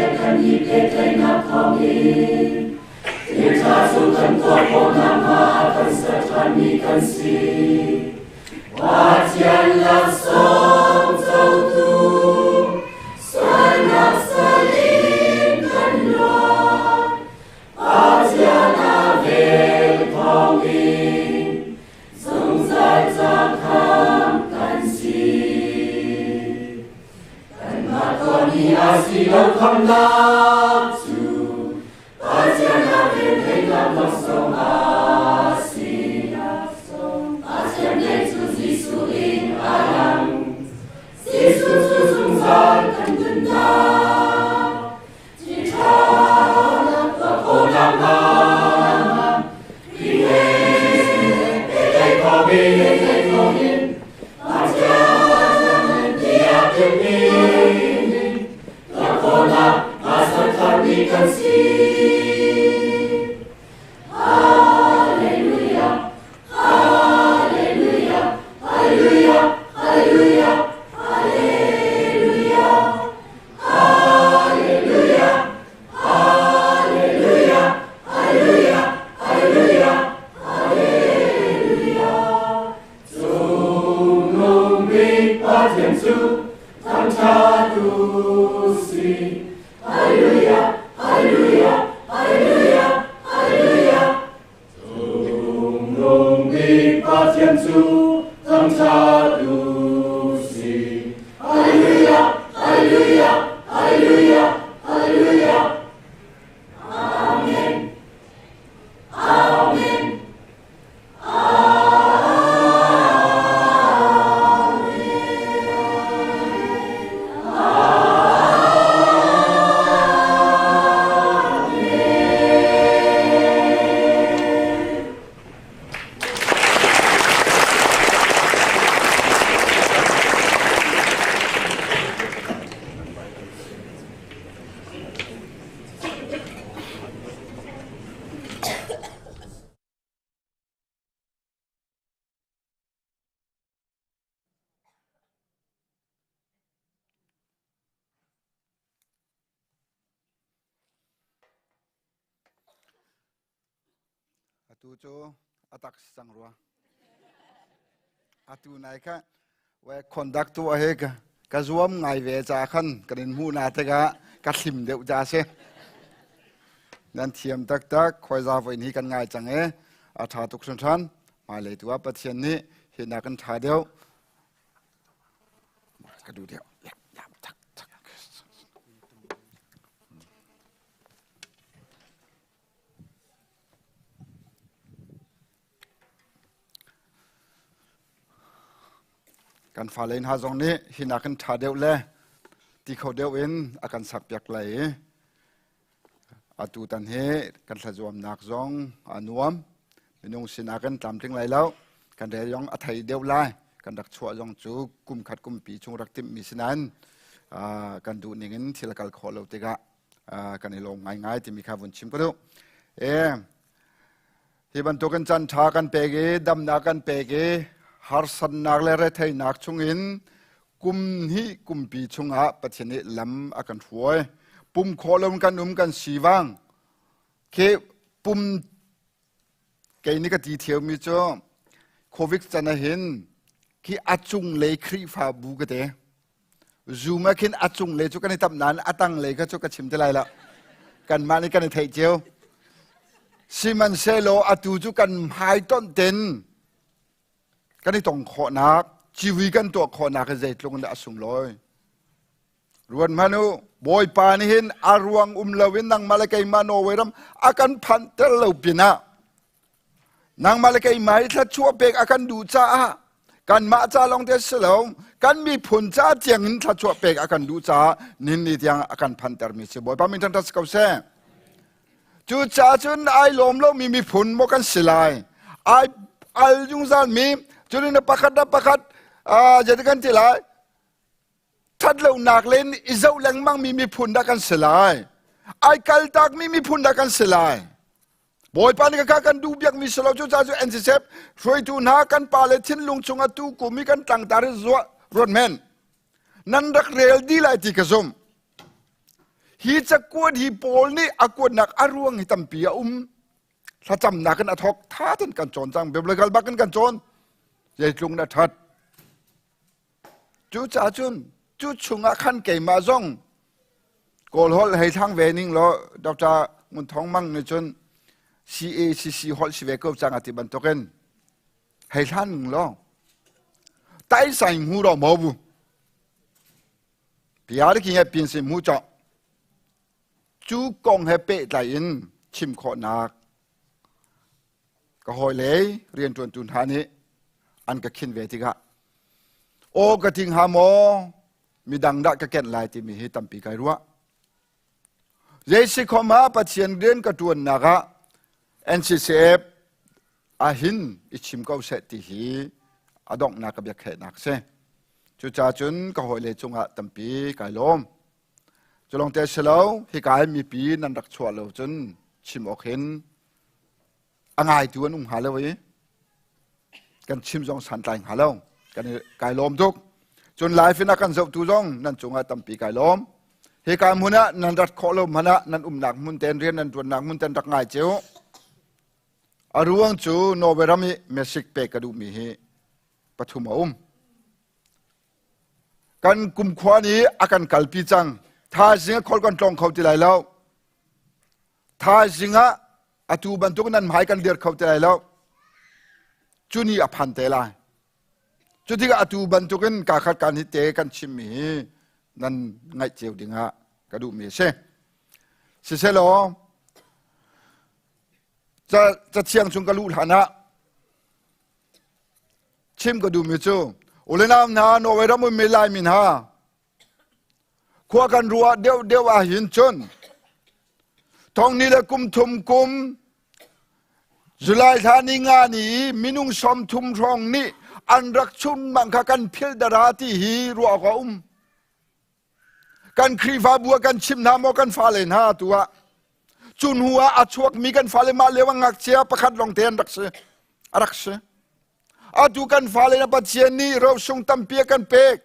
he kan i pehtlaihnak thawngin thil ṭha cu kan tuah khawh nakhnga a kan ser ṭhanmi kan si. Pathian laksawng cotu sualnak sal in kan luat. Pathian a vel thawngin zungzal ca khamh kan si. Kanmah tuahmi a si lo khamhnak cu Pathian a velngeihnak laksawng a si. Pathian vel cu Jesuh in a lang. Jesuh cu zungzal kan nunnak. Hallelujah, Hallelujah, Hallelujah, Hallelujah, Hallelujah. Hallelujah, Hallelujah, Hallelujah, Hallelujah, Hallelujah. Cungnung bik Pathian cu thangṭhat u sih. Hallelujah, Hallelujah, Hallelujah, Hallelujah. Cungnung bik Pathian cu thangṭhat u sih. Hallelujah, Hallelujah, Hallelujah, Hallelujah. Amen. Amen. Atu cu a tak si cang rua. Atu nai kha we conduct tu a he ka ka zuam ngai ve ca khan kan in hmuh na tikah ka thlim deuh ca si. Nan thiam taktak khuaiza voin hi kan ngai cang e a tha tuk hrinhran. Hmailei tu ah Pathian nih hi na kan tha deuh. Ka duh deuh. Tak tak. Kan fale hna zong nih hi nakin ṭha deuh le ti kho deuh in a kan sakpiak lai i atu tan hi kan thlazuamnak zong a nuam. Minung sinak in tlamtling lai lo. Kan rel zong a thei deuh lai. Kan rak chuah zong cu kum khat kumpi chung rak timhmi si nain kan duh ning in thil a kal khawh lo tikah kan i lawm ngaingai timi kha vun chim ka duh. E, hi bantukin caan ṭha kan pek i damnak kan pek i harsatnak le retheihnak chungin kum hnih kumpi chungah Pathian nih lam a kan hruai. Pum khawh lo in kan um kan sivang. Khi pum kei nih ka ti thiaumi cu Covid chan ah hin khi a cunglei Khrihfabu ka te Zoom ah khin a cunglei cu kan i tamh nain a tanglei kha cu ka chim ti lai lo. Kanmah nih kan i theih cio. Sihmanhsehlaw atu cu kan hmaitonh ten kan i tong khawhnak, civi kan tuah khawhnak hi zeitluk in dah a sunglawi. Ruat hmanh u, Bawipa nih hin a ruang um loin nangmah le keimah Norway ram a kan phanhter lo pinah Nangmah le keimah hi thluachuah pek a kan duh caah kanmah ca lawng te si lo kan miphun ca tiang in thluachuah pek a kan duh caah nin ni tiang a kan phantermi si Bawipa min thangṭhat si ko seh. Cucaah cun ai lawm lomi miphun maw kan si lai ai al zungzal mi cunin pakhat le pakhat jadi kan ti lai ṭhatlonak len i zoh lengmang mi miphun dah kan si lai ai kaltak mi miphun dah kan si lai Bawipa nih ka kan duh biakmi si lo cucaah cu NCSF hruaitu hna kan pa le thinlung chungah tu kum i kan tlangtar hi zuah ruat men nan rak rel dih lai ti ka zumh. Hi cakuat hi Paul nih a kuatnak a ruang hi tampi a um. Thlacamnak in a thawk tha ten kan cawn cang. Biblical bak in kan cawn. Zeitlung na that. Cu ca cun cu chungah khan keimah zong Kawl holh hei thlang ve ning law Dr. Ngun Thawng Mang nih cun CACC holh si ve ko cang a ti bantukin hei hlan ning law tai sai mu ro mo bu pia de ki pin sin mu chok cu kong he pehtlai in chim khawhnak ka hawile rianṭuantu hna nih an ka khin ve tikah aw ka ting ha maw midang dah ka kenh lai timi hi tampi kai ruah zei si khom ah Pathian rian ka ṭuannak ah NCCF ahin i chim ko seh ti hi a donghnak ka biakkhehnak si cucaah cun ka hawile cungah tampi kai lawm cu lawng te si lo hika i mipi nan rak chuah lo cun chim awk hin a ngaitu an um hnga lo i kan chim zong santlai hnga lo kan kai lawm tuk cun live in a kan zohtu zong nan cungah tampi kai lawm hika hmun ah nan rat khawh lo hmanh ah nan umnak hmun ten rian nan ṭuannak hmun ten rak ngai cio a ruang cu Norway ram i message pek ka duhmi hi pathum a um kan kumkhua nih a kan kalpi cang thaizing ah khol kan tlong kho ti lai lo thaizing ah atu bantuk nan hmai kan dir kho ti lai lo cu ni a phan te lai cu tikah atu bantukin ka khat kan hi te kan chimmi hi nan ngaih cio dingah ka duhmi a si siselaw ca cathiang chung ka luh hlan ah chim ka duhmi cu ule nau hna Norway ram ummi Laimi hna khua kan ruah deuh deuh ah hin cun thong ni le kum thum kum July thla ni nga ni i minung 30 hrawng nih an rak chun mang kha kan phil dara ti hi ruah awk a um kan Khrihfabu ah kan chim hna maw kan fale hna tu ah cu hnu ah a chuakmi kan fale mah lio ah ngakchia pakhat lawng te an rak si a rak si atu kan fale na Pathian nih rosung tampi a kan pek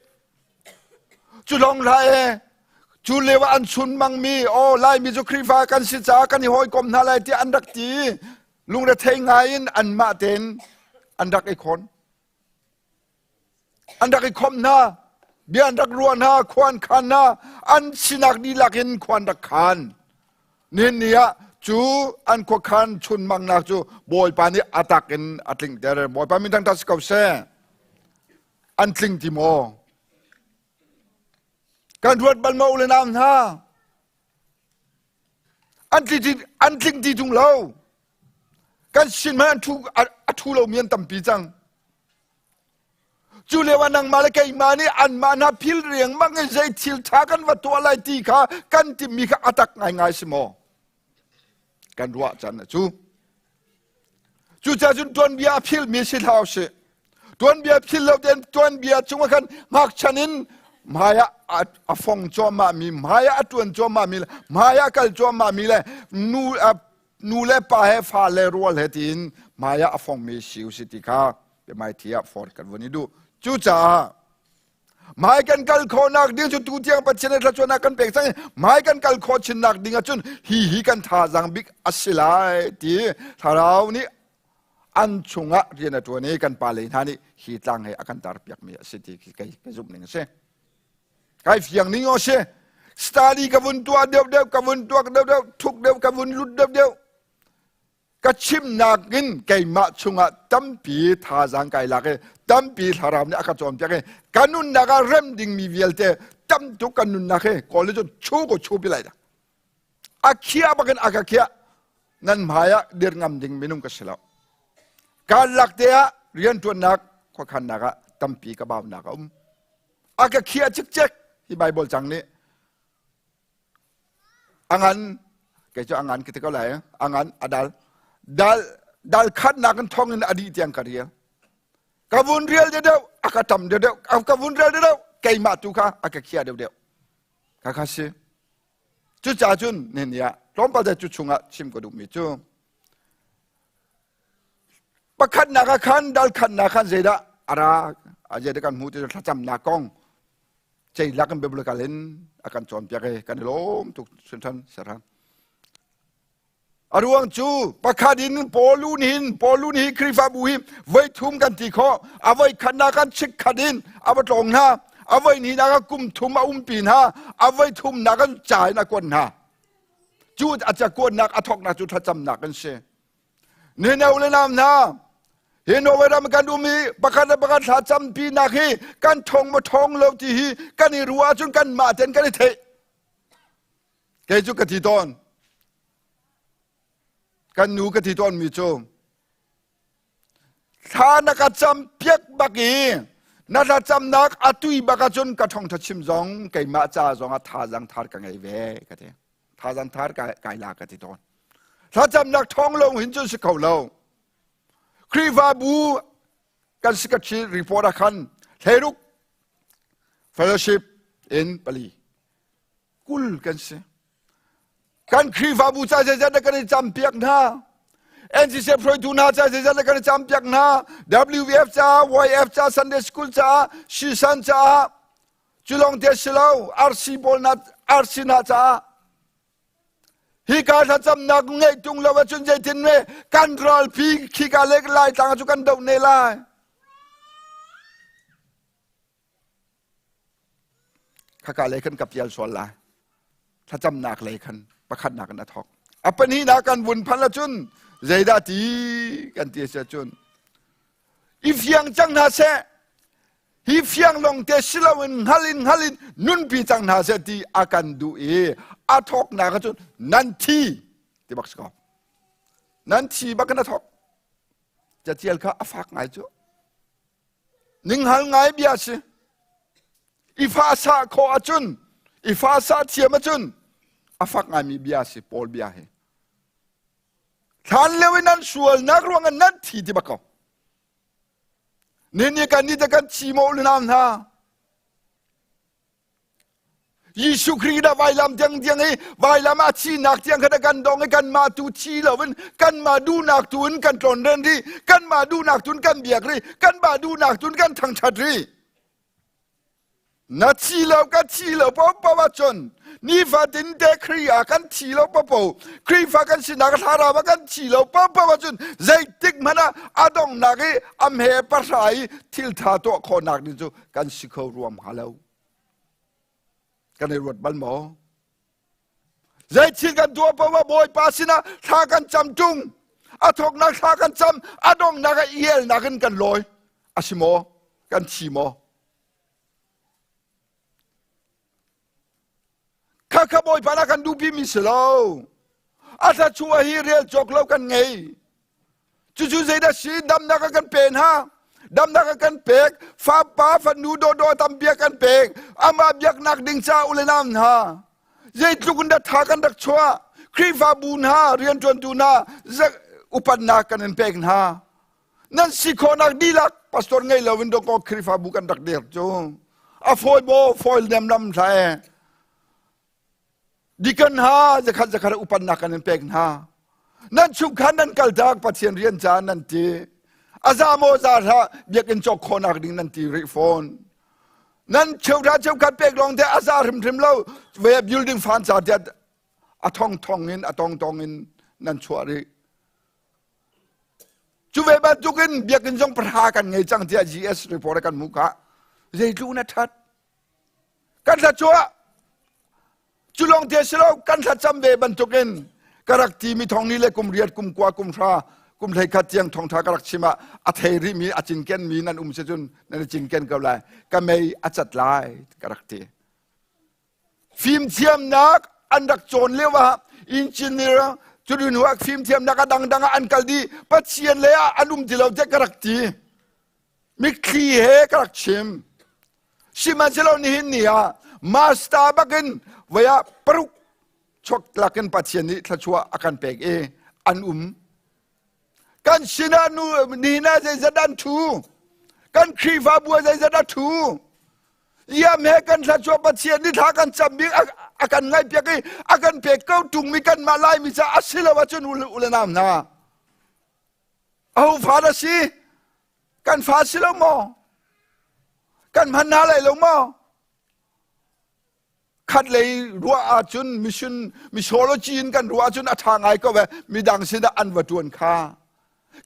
cu lawng hlah e cu lio ah an chun mangmi aw Laimi cu Khrihfa kan si caah kan i hawikom hna lai tiah an rak ti lungrethei ngai in anmah tein an rak i khawn an rak i khomh hna bia an rak ruah hna khua an khan hna an sinak dihlak in khua an rak khan nihin ni ah cu an khuakhan chunmangnak cu bawipa nih a tak in a tlingter bawipa min thangṭhat si ko seh an tling ti maw kan ruat bal maw le nau hna an tling an tling ti tung lo kan sin hmanh an thu a thu lomi an tampi cang cu lio ah nangmah le keimah nih anmah hna phil riangmang in zei thil ṭha kan va tuah lai ti kha kan timmi kha a tak ngaingai si maw kan ruah can a cu cucaah cun tuanbia a philmi si hlah usih tuanbia phil lo tein tuanbia cungah khan ngakchan in hmai ah a fong cuahmah mi hmai ah a ṭuan cuahmah mi le hmai ah a kal cuahmah mi le nu nu le pa he fa le rual he tiin hmai ah a fongmi si usih ti kha biahmaithi ah for kan vun i duh cucaah Hmai kan kal khawhnak ding cu tu tiang Pathian nih thluachuahnak kan pek cang i hmai kan kal khawh chinnak ding ahcun hi hi kan thazaang bik a si lai ti thlarau nih an chungah rian a ṭuan i kan pale hna nih hi tlang he a kan tarpiakmi a si ti kei ka zumh ning a si. Kai fiang ning aw si. Study ka vun tuah deuh deuh ka vun tuak deuh deuh thuk deuh ka vun lut deuh deuh ka chimnak in keimah chungah tampi thazaang kai lak i tampi thlarau nih a ka cawnpiak i ka nunnak ah rem dingmi vialte tam tuk kan nunnak hi kawl nih cun chu ko chu pi lai dah a khiah bakin a ka khiah nan hmai ah dir ngam ding minung ka si lo kaan lak te ah rianṭuannak khuakhannak ah tampi ka baunak a um a ka khiah cikcek hi Bible cang nih A ngan kei cu a ngan ka ti ko lai a ngan a dal dal dal khatnak in thong in a dih tiang ka rial ka vun rial deuh a ka tam deuh deuh ka vun rial deuh keimah tu kha a ka khia deuh deuh ka kha si cucaah cun nihin ah tlawmpal te cu chungah chim ka duhmi cu pakhatnak ah khan dal khatnak khan zeidah a ra zeidah kan hmu ti thlacamnak kong. Ceilak in biblical in a kan cawnpiak i kan i lawm tuk hrinhran siarang. A ruang cu pakhat in Paul nih Paul nih Khrihfabu hi voi thum kan ti khawh. A voi khatnak kan chikkhat in a va tlawng hna. A voi hnihnak ah kum thum a umpi hna. A voi thumnak kan ca in a kuat hna. Cu a cakuatnak a thawknak cu thlacamnak an si. Nino le nam hna, hi Norway ram kan um i pakhat le pakhat thla campinak hi kan thong maw thong lo ti hi kan i ruah ahcun kanmah ten kan i theih. Kei cu ka ti tawn. Kan nu ka ti tawn mi cu thla na ka cam piak bak i na thlacamnak a tui bak ahcun ka thawngtha chim zong keimah ca zong ah thazang thar ka ngei ve ka ti. Thazang thar kai la ka ti tawn. Thlacamnak thawng lo hin cun si kho lo. Khrihfabu kan secretary report ah khan hleiruk fellowship in pali 20 kan si. Kan Khrihfabu ca zeizat dah kan i campiak hna? NCC hruaitu hna ca zeizat dah kan i campiak hna? WVF ca, YF ca, Sunday School ca, Shisan ca, cu lawng te si lo, RC pawl na RC hna ca. Hi ka thlacamnak ngeih tung lo ahcun zeitin me kan ralpi khika le Laitlang cu kan doh ne lai. Khaka lei khan ka pial sual lai. Thlacamnak lei khan pakhatnak in a thawk. A pahnihnak kan vun phanh ahcun zeidah ti kan ti a si ahcun i fiang cang hna seh hi fiang lawng te si loin hngal in hngal in nunpi cang hna seh ti a kan duh i a thawknak ahcun nan thi ti bak si ko. Nan thi bak in a thawk. Catial kha a fak ngai cu. Ninghal ngai bia si. I fa sah khawh ahcun, i fa sah thiam ahcun a fak ngaimi bia si Paul bia hi. Hlan lio in nan sualnak ruangah nan thi ti bak ko. Nini kan ni te kan thi maw le nam hna. Jesuh Khrih dah vailam tiang tiang i vailam a thinak tiang kha kan dong i kanmah tu thi loin kanmah duhnak tu in kan tlawn ren rih kanmah duhnak tu in kan biak rih kanmah duhnak tu in kan thangṭhat rih na thi lo ka thi lo paohpaoh ahcun nifatin te Khrih ah kan thi lo paohpaoh Khrihfa kan sinak thlarau ah kan thi lo paohpaoh ahcun zeitik hmanh ah a donghnak i a hme pahra i thiltha tuah khawhnak ding cu kan si kho ruam hnga lo Kan i ruat bal maw? Zei thil kan tuah paoh ah Bawipa sinah thla kan cam ṭung. A thawknak thla kan cam, a donghnak ah i elnak in kan lawi. A si maw? Kan thi maw? Khakha Bawipa na kan duhpimi si lo. A thluachuah hi rel cawk lo kan ngei. Cucu zeidah si damnak a kan pe hna. Damnak a kan pek. Fapa fanu dawdawh tampi a kan pek. Amah biaknak ding ca u le nau hna. Zeitluk in dah tha kan rak chuah. Khrihfabu hna, rianṭuantu hna, upatnak kan in pek hna. Nan si khawhnak dihlak pastor ngei lo in dawkaw Khrihfabu kan rak dir cu. A fawi maw fawi nem lam hlah e. Deacon ha zakhat zakhat upatnak kan in pek hna. Nan chungkhar nan kaltak Pathian rian ca nan ti. A za maw za hlah biakinn cawk khawhnak ding nan ti rih fawn. Nan cheuhra cheukhat pek lawng te a za hrimhrim lo. Ve building fan ca tiah a thong thong in a tong tong in nan chuah rih. Cu ve bantukin biakinn zong pahra kan ngei cang tiah GS report kan hmuh kha. Zeitluk na that. Kan thluachuah cu lawng te si lo kan thlacam ve bantukin ka rak ti mi thong ni le kum riat kum kua kum hra kum hlei khat tiang thongtha ka rak chim ah a thei rih mi a cinken mi nan um si cun nan i cinken ko lai ka mei a cat lai ka rak ti fimthiamnak an rak cawn lio ah engineer cu hnu ah fimthiamnak a dangdang ah an kal dih pathian le ah an um ti lo tiah ka rak ti mitthli he ka rak chim Sihmanhsehlaw nihin ni ah master bakin voi ah paruk chuak tlakin Pathian nih thluachuah a kan pek i an um. Kan sinah nu nihin ah zeizat an thu? Kan Khrihfabu ah zeizat a thu? Iam he kan thluachuah Pathian nih thla kan cam bik a kan ngaihpiak i a kan pek ko ṭungmi kanmah Laimi caah a si lo ahcun u le nau hna. Aho fa dah si? Kan fa si lo maw? Kan hman hna lai lo maw? Khat lei ruah ahcun mission missiology in kan ruah ahcun a ṭha ngai ko ve midang sinah an va ṭuan kha.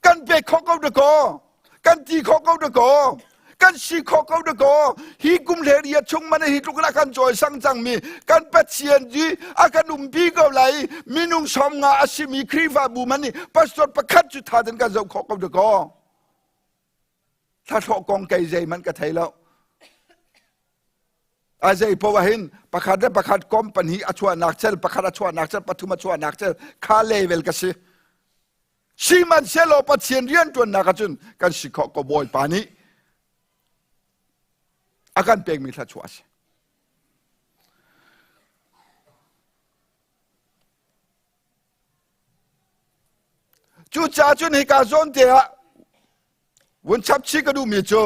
Kan pek khawh ko dakaw. Kan ti khawh ko dakaw. Kan si khawh ko dakaw. Hi kum hle ria chung man hi tluk na kan cawi sang cangmi kan Pathian hi a kan umpi ko lai minung 50 a simi Khrihfabu man nih pastor pakhat cu tha ten kan zoh khawh ko dakaw. Thlahlawh kong kei zeihmanh ka thei lo. A zei poah hin pakhat le pakhat kom pahnih a chuahnak cel, pakhat a chuahnak cel, pathum a chuahnak cel, kha level ka si. Sihmanhsehlaw Pathian rianṭuannak ahcun kan si khawh ko Bawipa nih a kan pekmi thluachuah a si. Cucaah cun hika zawn te ah vun chap chih ka duhmi cu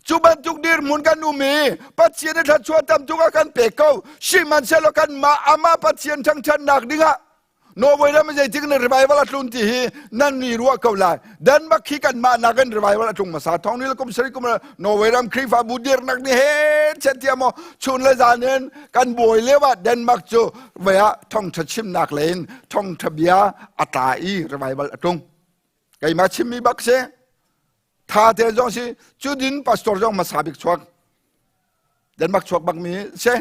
cu bantuk dirhmun kan um i Pathian i thluachuah tam tuk a kan pek ko sihmanhsehlaw kanmah amah Pathian ṭhangṭhannak dingah Norway ram zeitik na revival a tlun ti hi nan ni ruah ko lai Denmark hi kanmah nakin revival a tlung hmasa thong ni le kum sarih kum Norway ram Khrihfabu dirnak ni he chet tiah maw chun le zan in kan buai lio ah Denmark cu vei ah thongṭha chimnak le in thongṭha bia a tla i revival a tlung keimah chimmi bak si tha te zong si cu din pastor zong hmasa bik chuak Denmark chuak bak mi si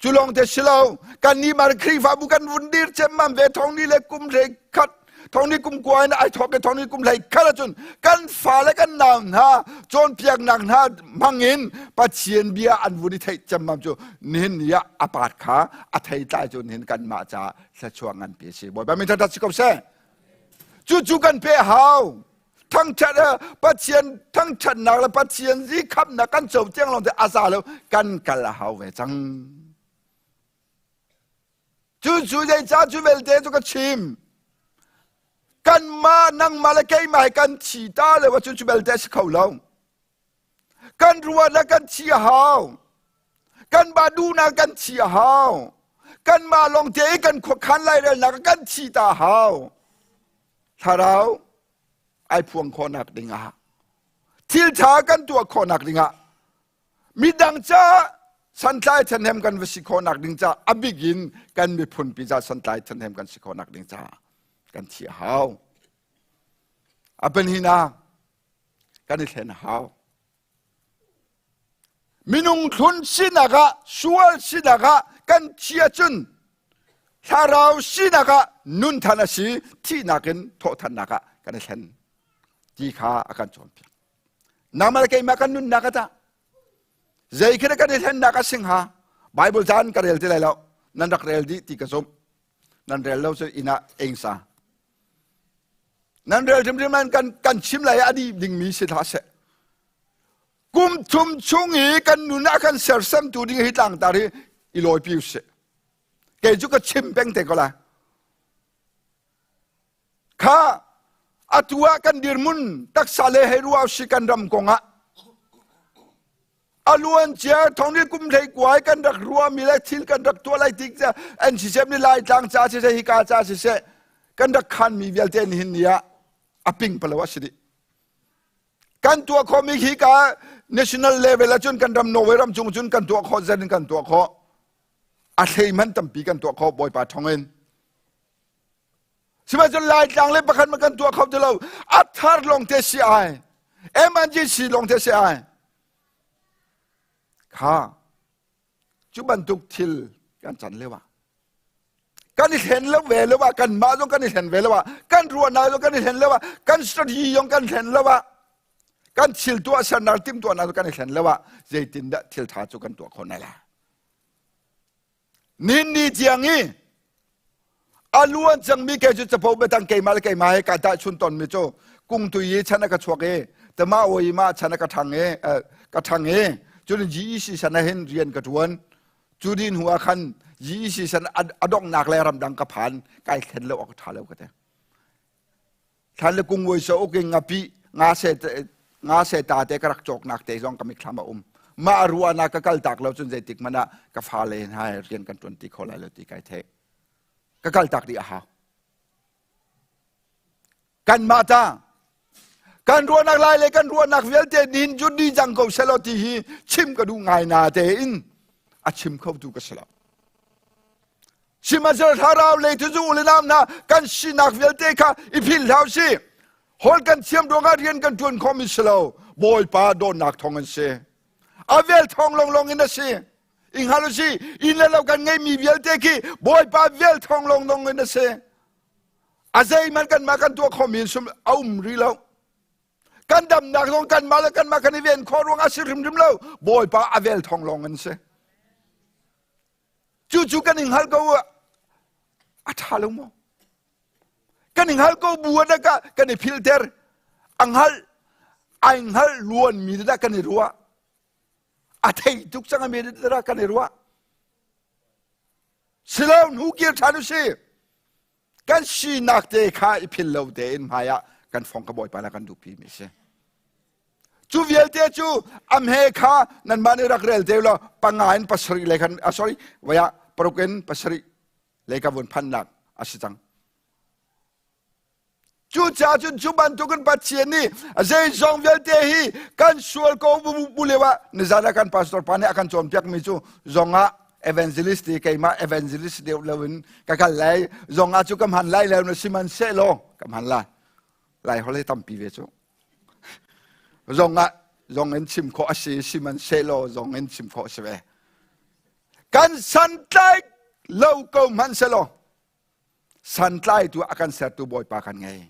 cu lawng te si lo kan nih mar Khrihfabu kan vun dir cemmam ve thong ni le kum hlei khat thong ni kum kua in ai thawk i thong ni kum hlei khat ahcun kan fa le kan nau hna cawnpiaknak hna hmang in Pathian bia an vun i theih cemmam cu nihin ni ah a pat kha a thei tlai cu nihin kanmah caah thluachuah nganpi a si Bawipa min thathat si ko seh Cucu kan pe hau. Thangṭhat Pathian thangṭhatnak le Pathian zi khamnak kan co tiang lawng te a za lo kan kal a hau ve cang. Cucu zeicah cu vialte cu ka chim. Kanmah nangmah le keimah hi kan thi ta lo ahcun cu vialte a si kho lo. Kan ruahnak kan thi a hau. Kanmah duhnak kan thi a hau. Kanmah lawng te i kan khuakhan lairelnak kan thi ta a hau. Thlarau ai phuang khawhnak dingah thil ṭha kan tuah khawhnak dingah midang caah santlai ṭhahnem kan va si khawhnak ding caah a bik in kan miphunpi caah santlai ṭhahnem kan si khawhnak ding caah kan thi a hau. A pahnihnak kan i thlen a hau. Minung thlun sinak ah sual sinak ah kan thi ahcun thlarau sinak ah nun than a si thihnak in thawhthannak ah kan i thlen ti kha a kan cawnpiak. Nangmah le keimah kan nunnak ah tah zei khi kan i thlennak a sing ha Bible caan ka rel ti lai lo nan rak rel dih ti ka zumh nan rel lo cu inn ah eng sa nan rel hrimhrim nan kan kan chim lai a dih dingmi si hlah seh kum thum chung i kan nun a kan sersemtu ding hi tlangtar hi i lawipi usih kei cu ka chim peng te ko lai kha atu ah kan dirhmun taksa le hei ruah si kan ram kong ah a luan cia thongni kum hlei kuai kan rak ruahmi le thil kan rak tuah lai tik an siseh ni lai tlang ca siseh hika ca siseh kan rak khanmi vialte nihin ni ah a ping palo a si dih kan tuah khawhmi hi ka national level ahcun kan ram Norway ram chung cun kan tuah khawh zen in kan tuah khawh a hlei man tampi kan tuah khawh bawipa thong in Sihmanhsehlaw Laitlang le pakhat ma kan tuah kho ti lo. A thar lawng te si ai. MNGC lawng te si ai. Kha cu bantuk thil kan can lio ah kan i thlen lo ve lo ah kan mah zong kan i thlen ve lo ah kan ruahnak zong kan i thlen lo ah kan strategy zong kan thlen lo ah kan thil tuah sernak timhtuahnak zong kan i thlen lo ah zeitindah thil tha cu kan tuah khawh lai la Nin ni tiang i a luan cangmi kei cu capo biatang keimah le keimah he kai tahchun tonmi cu kungtui i chan a ka chuak i tama oi ma chan a ka ṭhang i ka ṭhang i cun GEC san ah hin rian ka ṭuan cu din hnu ah khan GEC san a donghnak le ramdang ka phan kai thlen lo awk ṭha lo ka ti Thlan le kungvoi sa uk in ngapi nga se nga se ta te ka rak cawknak te zong ka mitthlam a um. Mah ruahnak ka kal tak lo cun zeitik hmanh ah ka fale hna he rian kan ṭuan ti kho lai lo ti kai theih. Ka kal tak dih a hau. Kanmah ta kan ruahnak lai le kan ruahnak vialte nin cu di cang ko selaw ti hi chim ka duh ngai na tein. A chim khotu ka si lo. Sihmanhsehlaw thlarau lei cu u le nau hna kan sinak vialte kha i philh hlah usih. Holh kan thiam ruangah rian kan ṭuan khawhmi si lo. Bawipa dawtnak thawng an si. A vel thawng lawnglawng in a si. I hngal usih, inn le lo kan ngeihmi vialte khi Bawipa vel thawng lawnglawng in a si. A zeihmanh kanmah kan tuah khawhmi sum a um rih lo. Kan damnak zong kanmah le kanmah kan i ven khawh ruangah a si hrimhrim lo. Bawipa a vel thawng lawng an si. Cucu kan i hngal ko a ṭha lo maw? Kan i hngal ko bu ah kan i philter. A hngal ai hngal luanmi dah kan i ruah. A thei tuk cang mi dah kan i ruah. Silo hnu kir ṭhan u si. Kan sinak te kha i phil lo tein hmai ah kan fong ka bawipa na kan duhpi mi si. Cu vialte cu amhe kha nanmah nih rak rel te law panga in pasarih lei khan ah sorry vaya paruk in pasarih lei ka vun phannak a si cang. Cucaah cun cu bantukin Pathian nih zeizong vialte hi kan sual ko bu lio ah nizan ah kan pastor pa nih a kan cawnpiakmi cu zong ah evangelist ti keimah evangelist deuh lo in ka kal lai zong ah cu ka hman lai lo na sihmanhsehlaw ka hman lai lai holh hi tampi ve cu zong ah zong in chim khawh a si sihmanhsehlaw zong in chim khawh a si ve kan santlai lo ko hmanhsehlaw santlaitu a kan sertu Bawipa kan ngei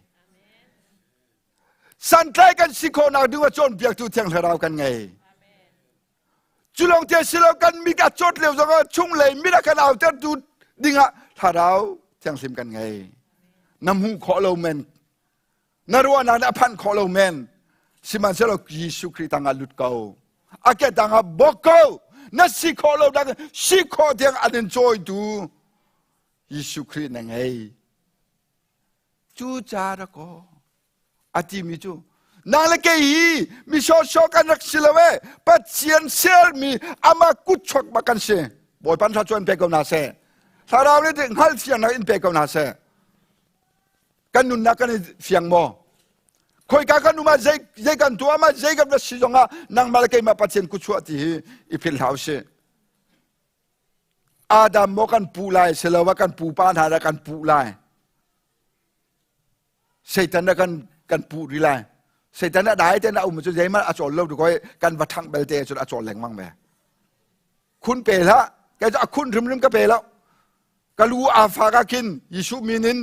santlai kan si khawhnak ding ah cawnpiaktu Thiang Thlarau kan ngei cu lawng te si lo kan mit a cawt lio zong ah chunglei mit a kan autertu dingah Thlarau Thianghlim kan ngei na hmuh khawh lo men na ruahnak nih a phanh khawh lo men sihmanhsehlaw Jesuh Khrih tangah lut ko a ke tangah bawk ko na si khawh lo dang si khawh tiang an in cawitu Jesuh Khrih na ngei cu ca ra ko a timi cu nang le kei hi mi sawsawh kan rak si lo e Pathian sermi ama kutchuak bak kan si Bawipa thla chuan pe ko hna seh thlarau nih hngalhthiamnak in pe ko hna seh kan nunnak kan i fiang maw khoika kan um ah zei zei kan tuah ma zei kan si zong ah nangmah le keimah Pathian kutchuah ti hi i philh hlah usih Adam maw kan puh lai siloah kan pupa hna dah kan puh lai Satan dah kan kan puh rih lai Satan a dai ten a um cu zeihmanh a cawl lo tu koi kan va ṭhangh belte cun a cawl lengmang ve khun pe hlah kei cu a khun hrimhrim ka pe lo ka lu aa fak ah khin Jesuh min in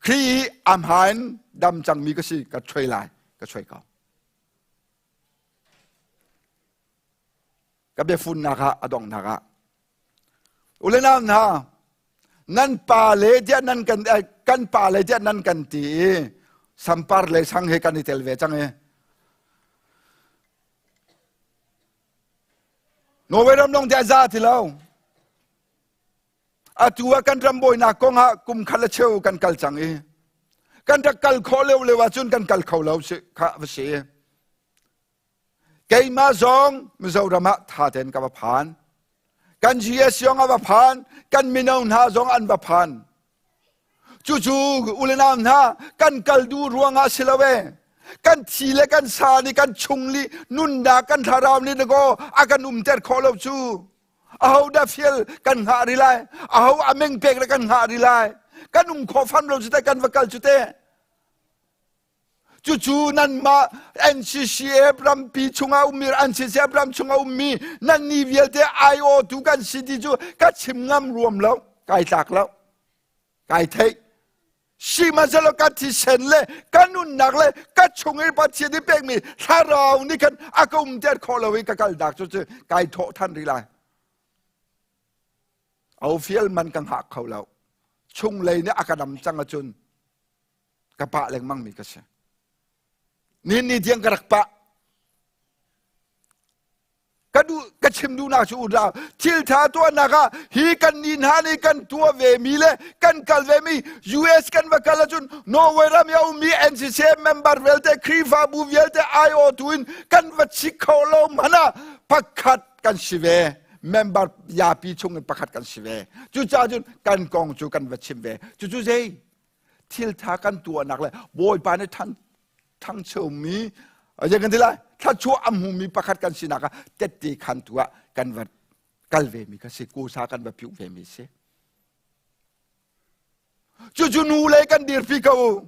Khrih i a hma in dam cangmi ka si ka chuai lai ka chuai ko ka biafunnak ah a donghnak ah ule nau hna nan pa le tiah nan kan kan pa le tiah nan kan ti i sampar le sang he kan i tel ve cang i Norway ram lawng tiah za ti lo atu ah kan ram bawinak kong ah kum khat le cheu kan kal cang i kan rak kal khawh lio lio ahcun kan kal kho lo si kha va si keimah zong Mizoram ah tha tein ka va phan kan GS zong a va phan kan mino hna zong an va phan cucu ule nau hna kan kal duh ruangah si lo e kan thi le kan sa nih kan chung li nunnak kan thlarau nih dakaw a kan umter khawh lo cu aho dah fial kan hngah ri lai aho ameng pek le kan hngah ri lai kan um khawh fam lo cu te kan va kal cu te Cucu nanmah NCCF rampi chungah ummi NCCF ram chungah ummi nan ni vialte aiawtu kan si ti cu ka chim ngam ruam lo kai tlak lo kai theih sihmanhsehlaw ka thisen le ka nunnak le ka chung i Pathian i pekmi thlarau nih khan a ka umter khawh lo i ka kalnak cu cu kai thawh than rih lai au fial man ka hngak kho lo chunglei nih a ka dam cang ahcun ka pah lengmang mi ka si ni ni tiang ka rak pah ka duh ka chim duhnak cu unau thil tha tuahnak ah hi kan ni hna nih kan tuah ve mi le kan kal ve mi US kan va kal ahcun Norway ram i a ummi NCC member vialte Khrihfabu vialte IO tu in kan va chik kho lo hmanh ah pakhat kan si ve member yapi chung in pakhat kan si ve cucaah cun kan kong cu kan va chim ve cucu zei thiltha kan tuahnak le Bawipa nih ṭhan ṭhangchomi zei kan ti lai thluachuah a hmumi pakhat kan sinak ah tette khan tu ah kan va kal ve mi kha si kusa kan va piuh ve mi si. Cucu nu le kan dirpi ko.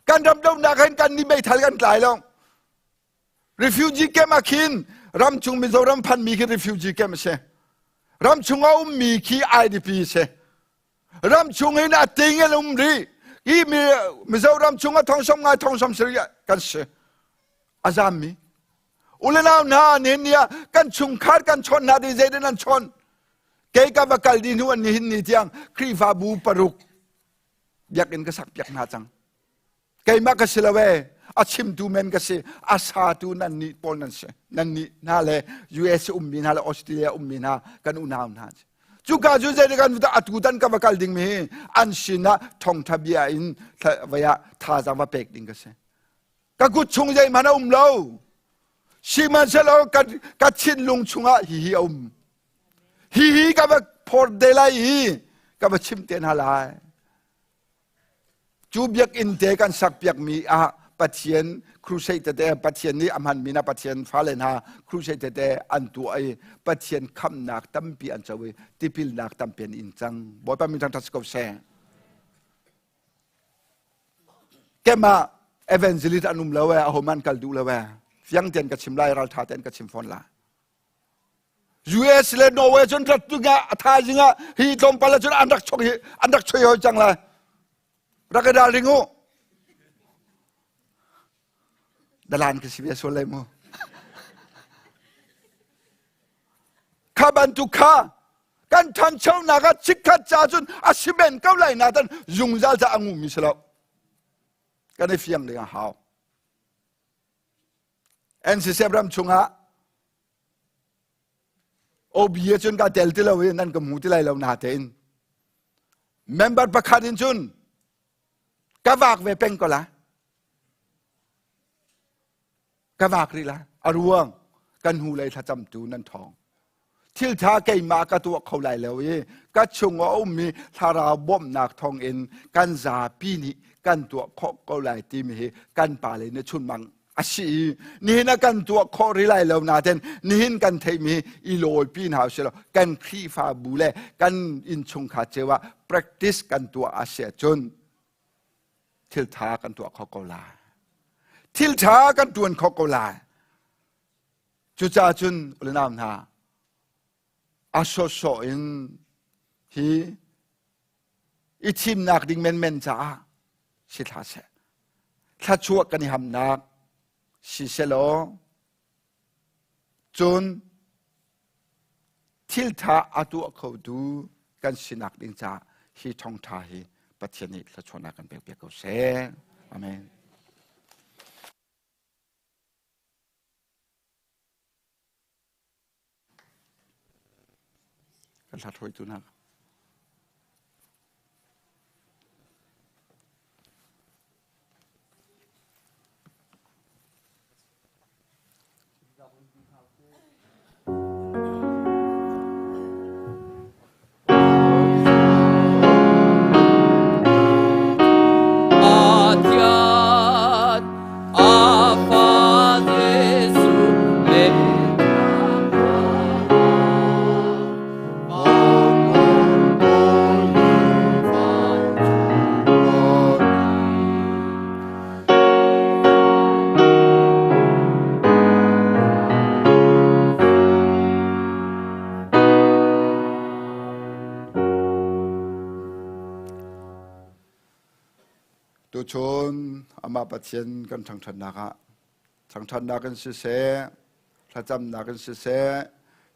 Kan ram donak hin kan ni meithal kan tlai lo. Refugee camp ah khin ramchung Mizoram phanmi khi refugee camp a si. Ramchung a ummi khi IDP a si. Ramchung in a ting in um rih. Hi Mizoram chung a thong som ngai thong som sari kan si. A zammi. Ulenau hna nihin ni ah kan chungkhar kan chawnh hna ding zeitin an chawnh. Kei ka va kal dih hnu an nihin ni tiang Khrihfabu paruk biakinn ka sak piak hna cang. Keimah ka si lo ee, a chimtu men ka si, a satu nan nih pawl nan si. Nan nih hna le US ummi hna le Australia ummi hna kan unau hna. Cuka cu zei kan atu tan ka va kal ding mi hi an sin ah thongtha bia in vaya thazaang va pek ding ka si. Ka kut chung zeihmanh a um lo. Sihmanhsehlaw ka thinlung chungah hihi a um. Hihi ka va phor te lai i ka va chim te hna lai. Cu biakinn te kan sakpiakmi ah Pathian crusade tete Pathian nih a hmanmi na Pathian fale hna crusade tete an tuah i Pathian khamnak tampi an co i tipilnak tampi an in cang. Bawipa min thangṭhat si ko seh. Kemah evangelist an um lo e, ahoman kal duh lo e. Fiang tein ka chim lai, ralṭha tein ka chim fawn lai. US le Norway cun rat tung ah a thaizing ah hi tlawmpal ah cun an rak chok hi an rak choi hoi cang lai rak i ralring u dalan ka si ve sual lai mu kha bantuk kha kan thanchonak ah chikkhat ca cun a si men ko lai na tan zungzal ca a ngumi si lo kan i fiang ding a hau NCCF ram chungah OB cun ka tel ti lo i nan ka hmu ti lai lo na tein member pakhat in cun ka vak ve peng ko la ka vak rih la a ruang kan hnu lei thlacamtu nan thawng thiltha keimah ka tuah kho lai lo i ka chung a ummi thlarau bawmhnak thawngin kan zapi nih kan tuah khawh ko lai timi hi kan pale nih chunmang a si i nihin ah kan tuah khawh rih lai lo nain nihin kan theihmi i lawipi hna usih law kan Khrihfabu le kan innchungkhar cio ah practice kan tuah a si ahcun thiltha kan tuah kho ko lai thiltha kan tuan kho ko lai Cucaah cun ulenau hna, a sawhsawh in hi i thimnak ding menmen caah si hlah seh. Thluachuah kan i hamnak si selaw, cun thiltha a tuah khotu kan sinak ding caah hi thawngtha hi Pathian nih thluachuahnak kan pek piak ko seh. Amen. Kan hlat hawitu hna. Pathian a fa Jesuh le Tuchun amah Pathian kan thangṭhatnak ah thangṭhatnak in siseh, thlacamnak in siseh,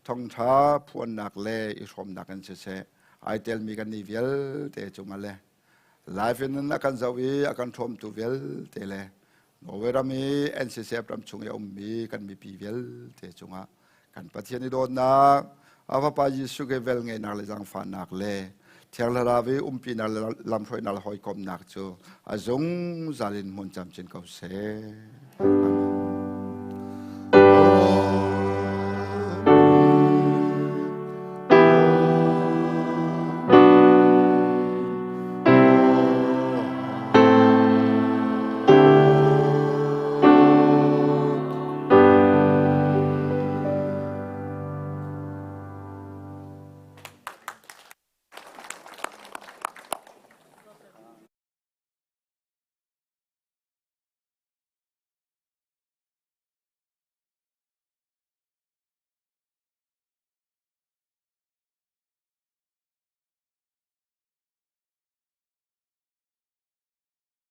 thawngṭha phuannak le i hrawmnak in siseh, ai telmi kan nih vialte cungah le live in a kan zoh i a kan hrawmtu vialte le Norway ram i NCCF ram chung i a ummi kan mipi vialte cungah kan Pathian i dawtnak, a Fapa Jesuh Khrih velngeihnak le zaangfahnak le Thiang Thlarau i umpinak le lamhruainak le hawikomhnak cu a zungzal in hmun camcin ko seh. Amen.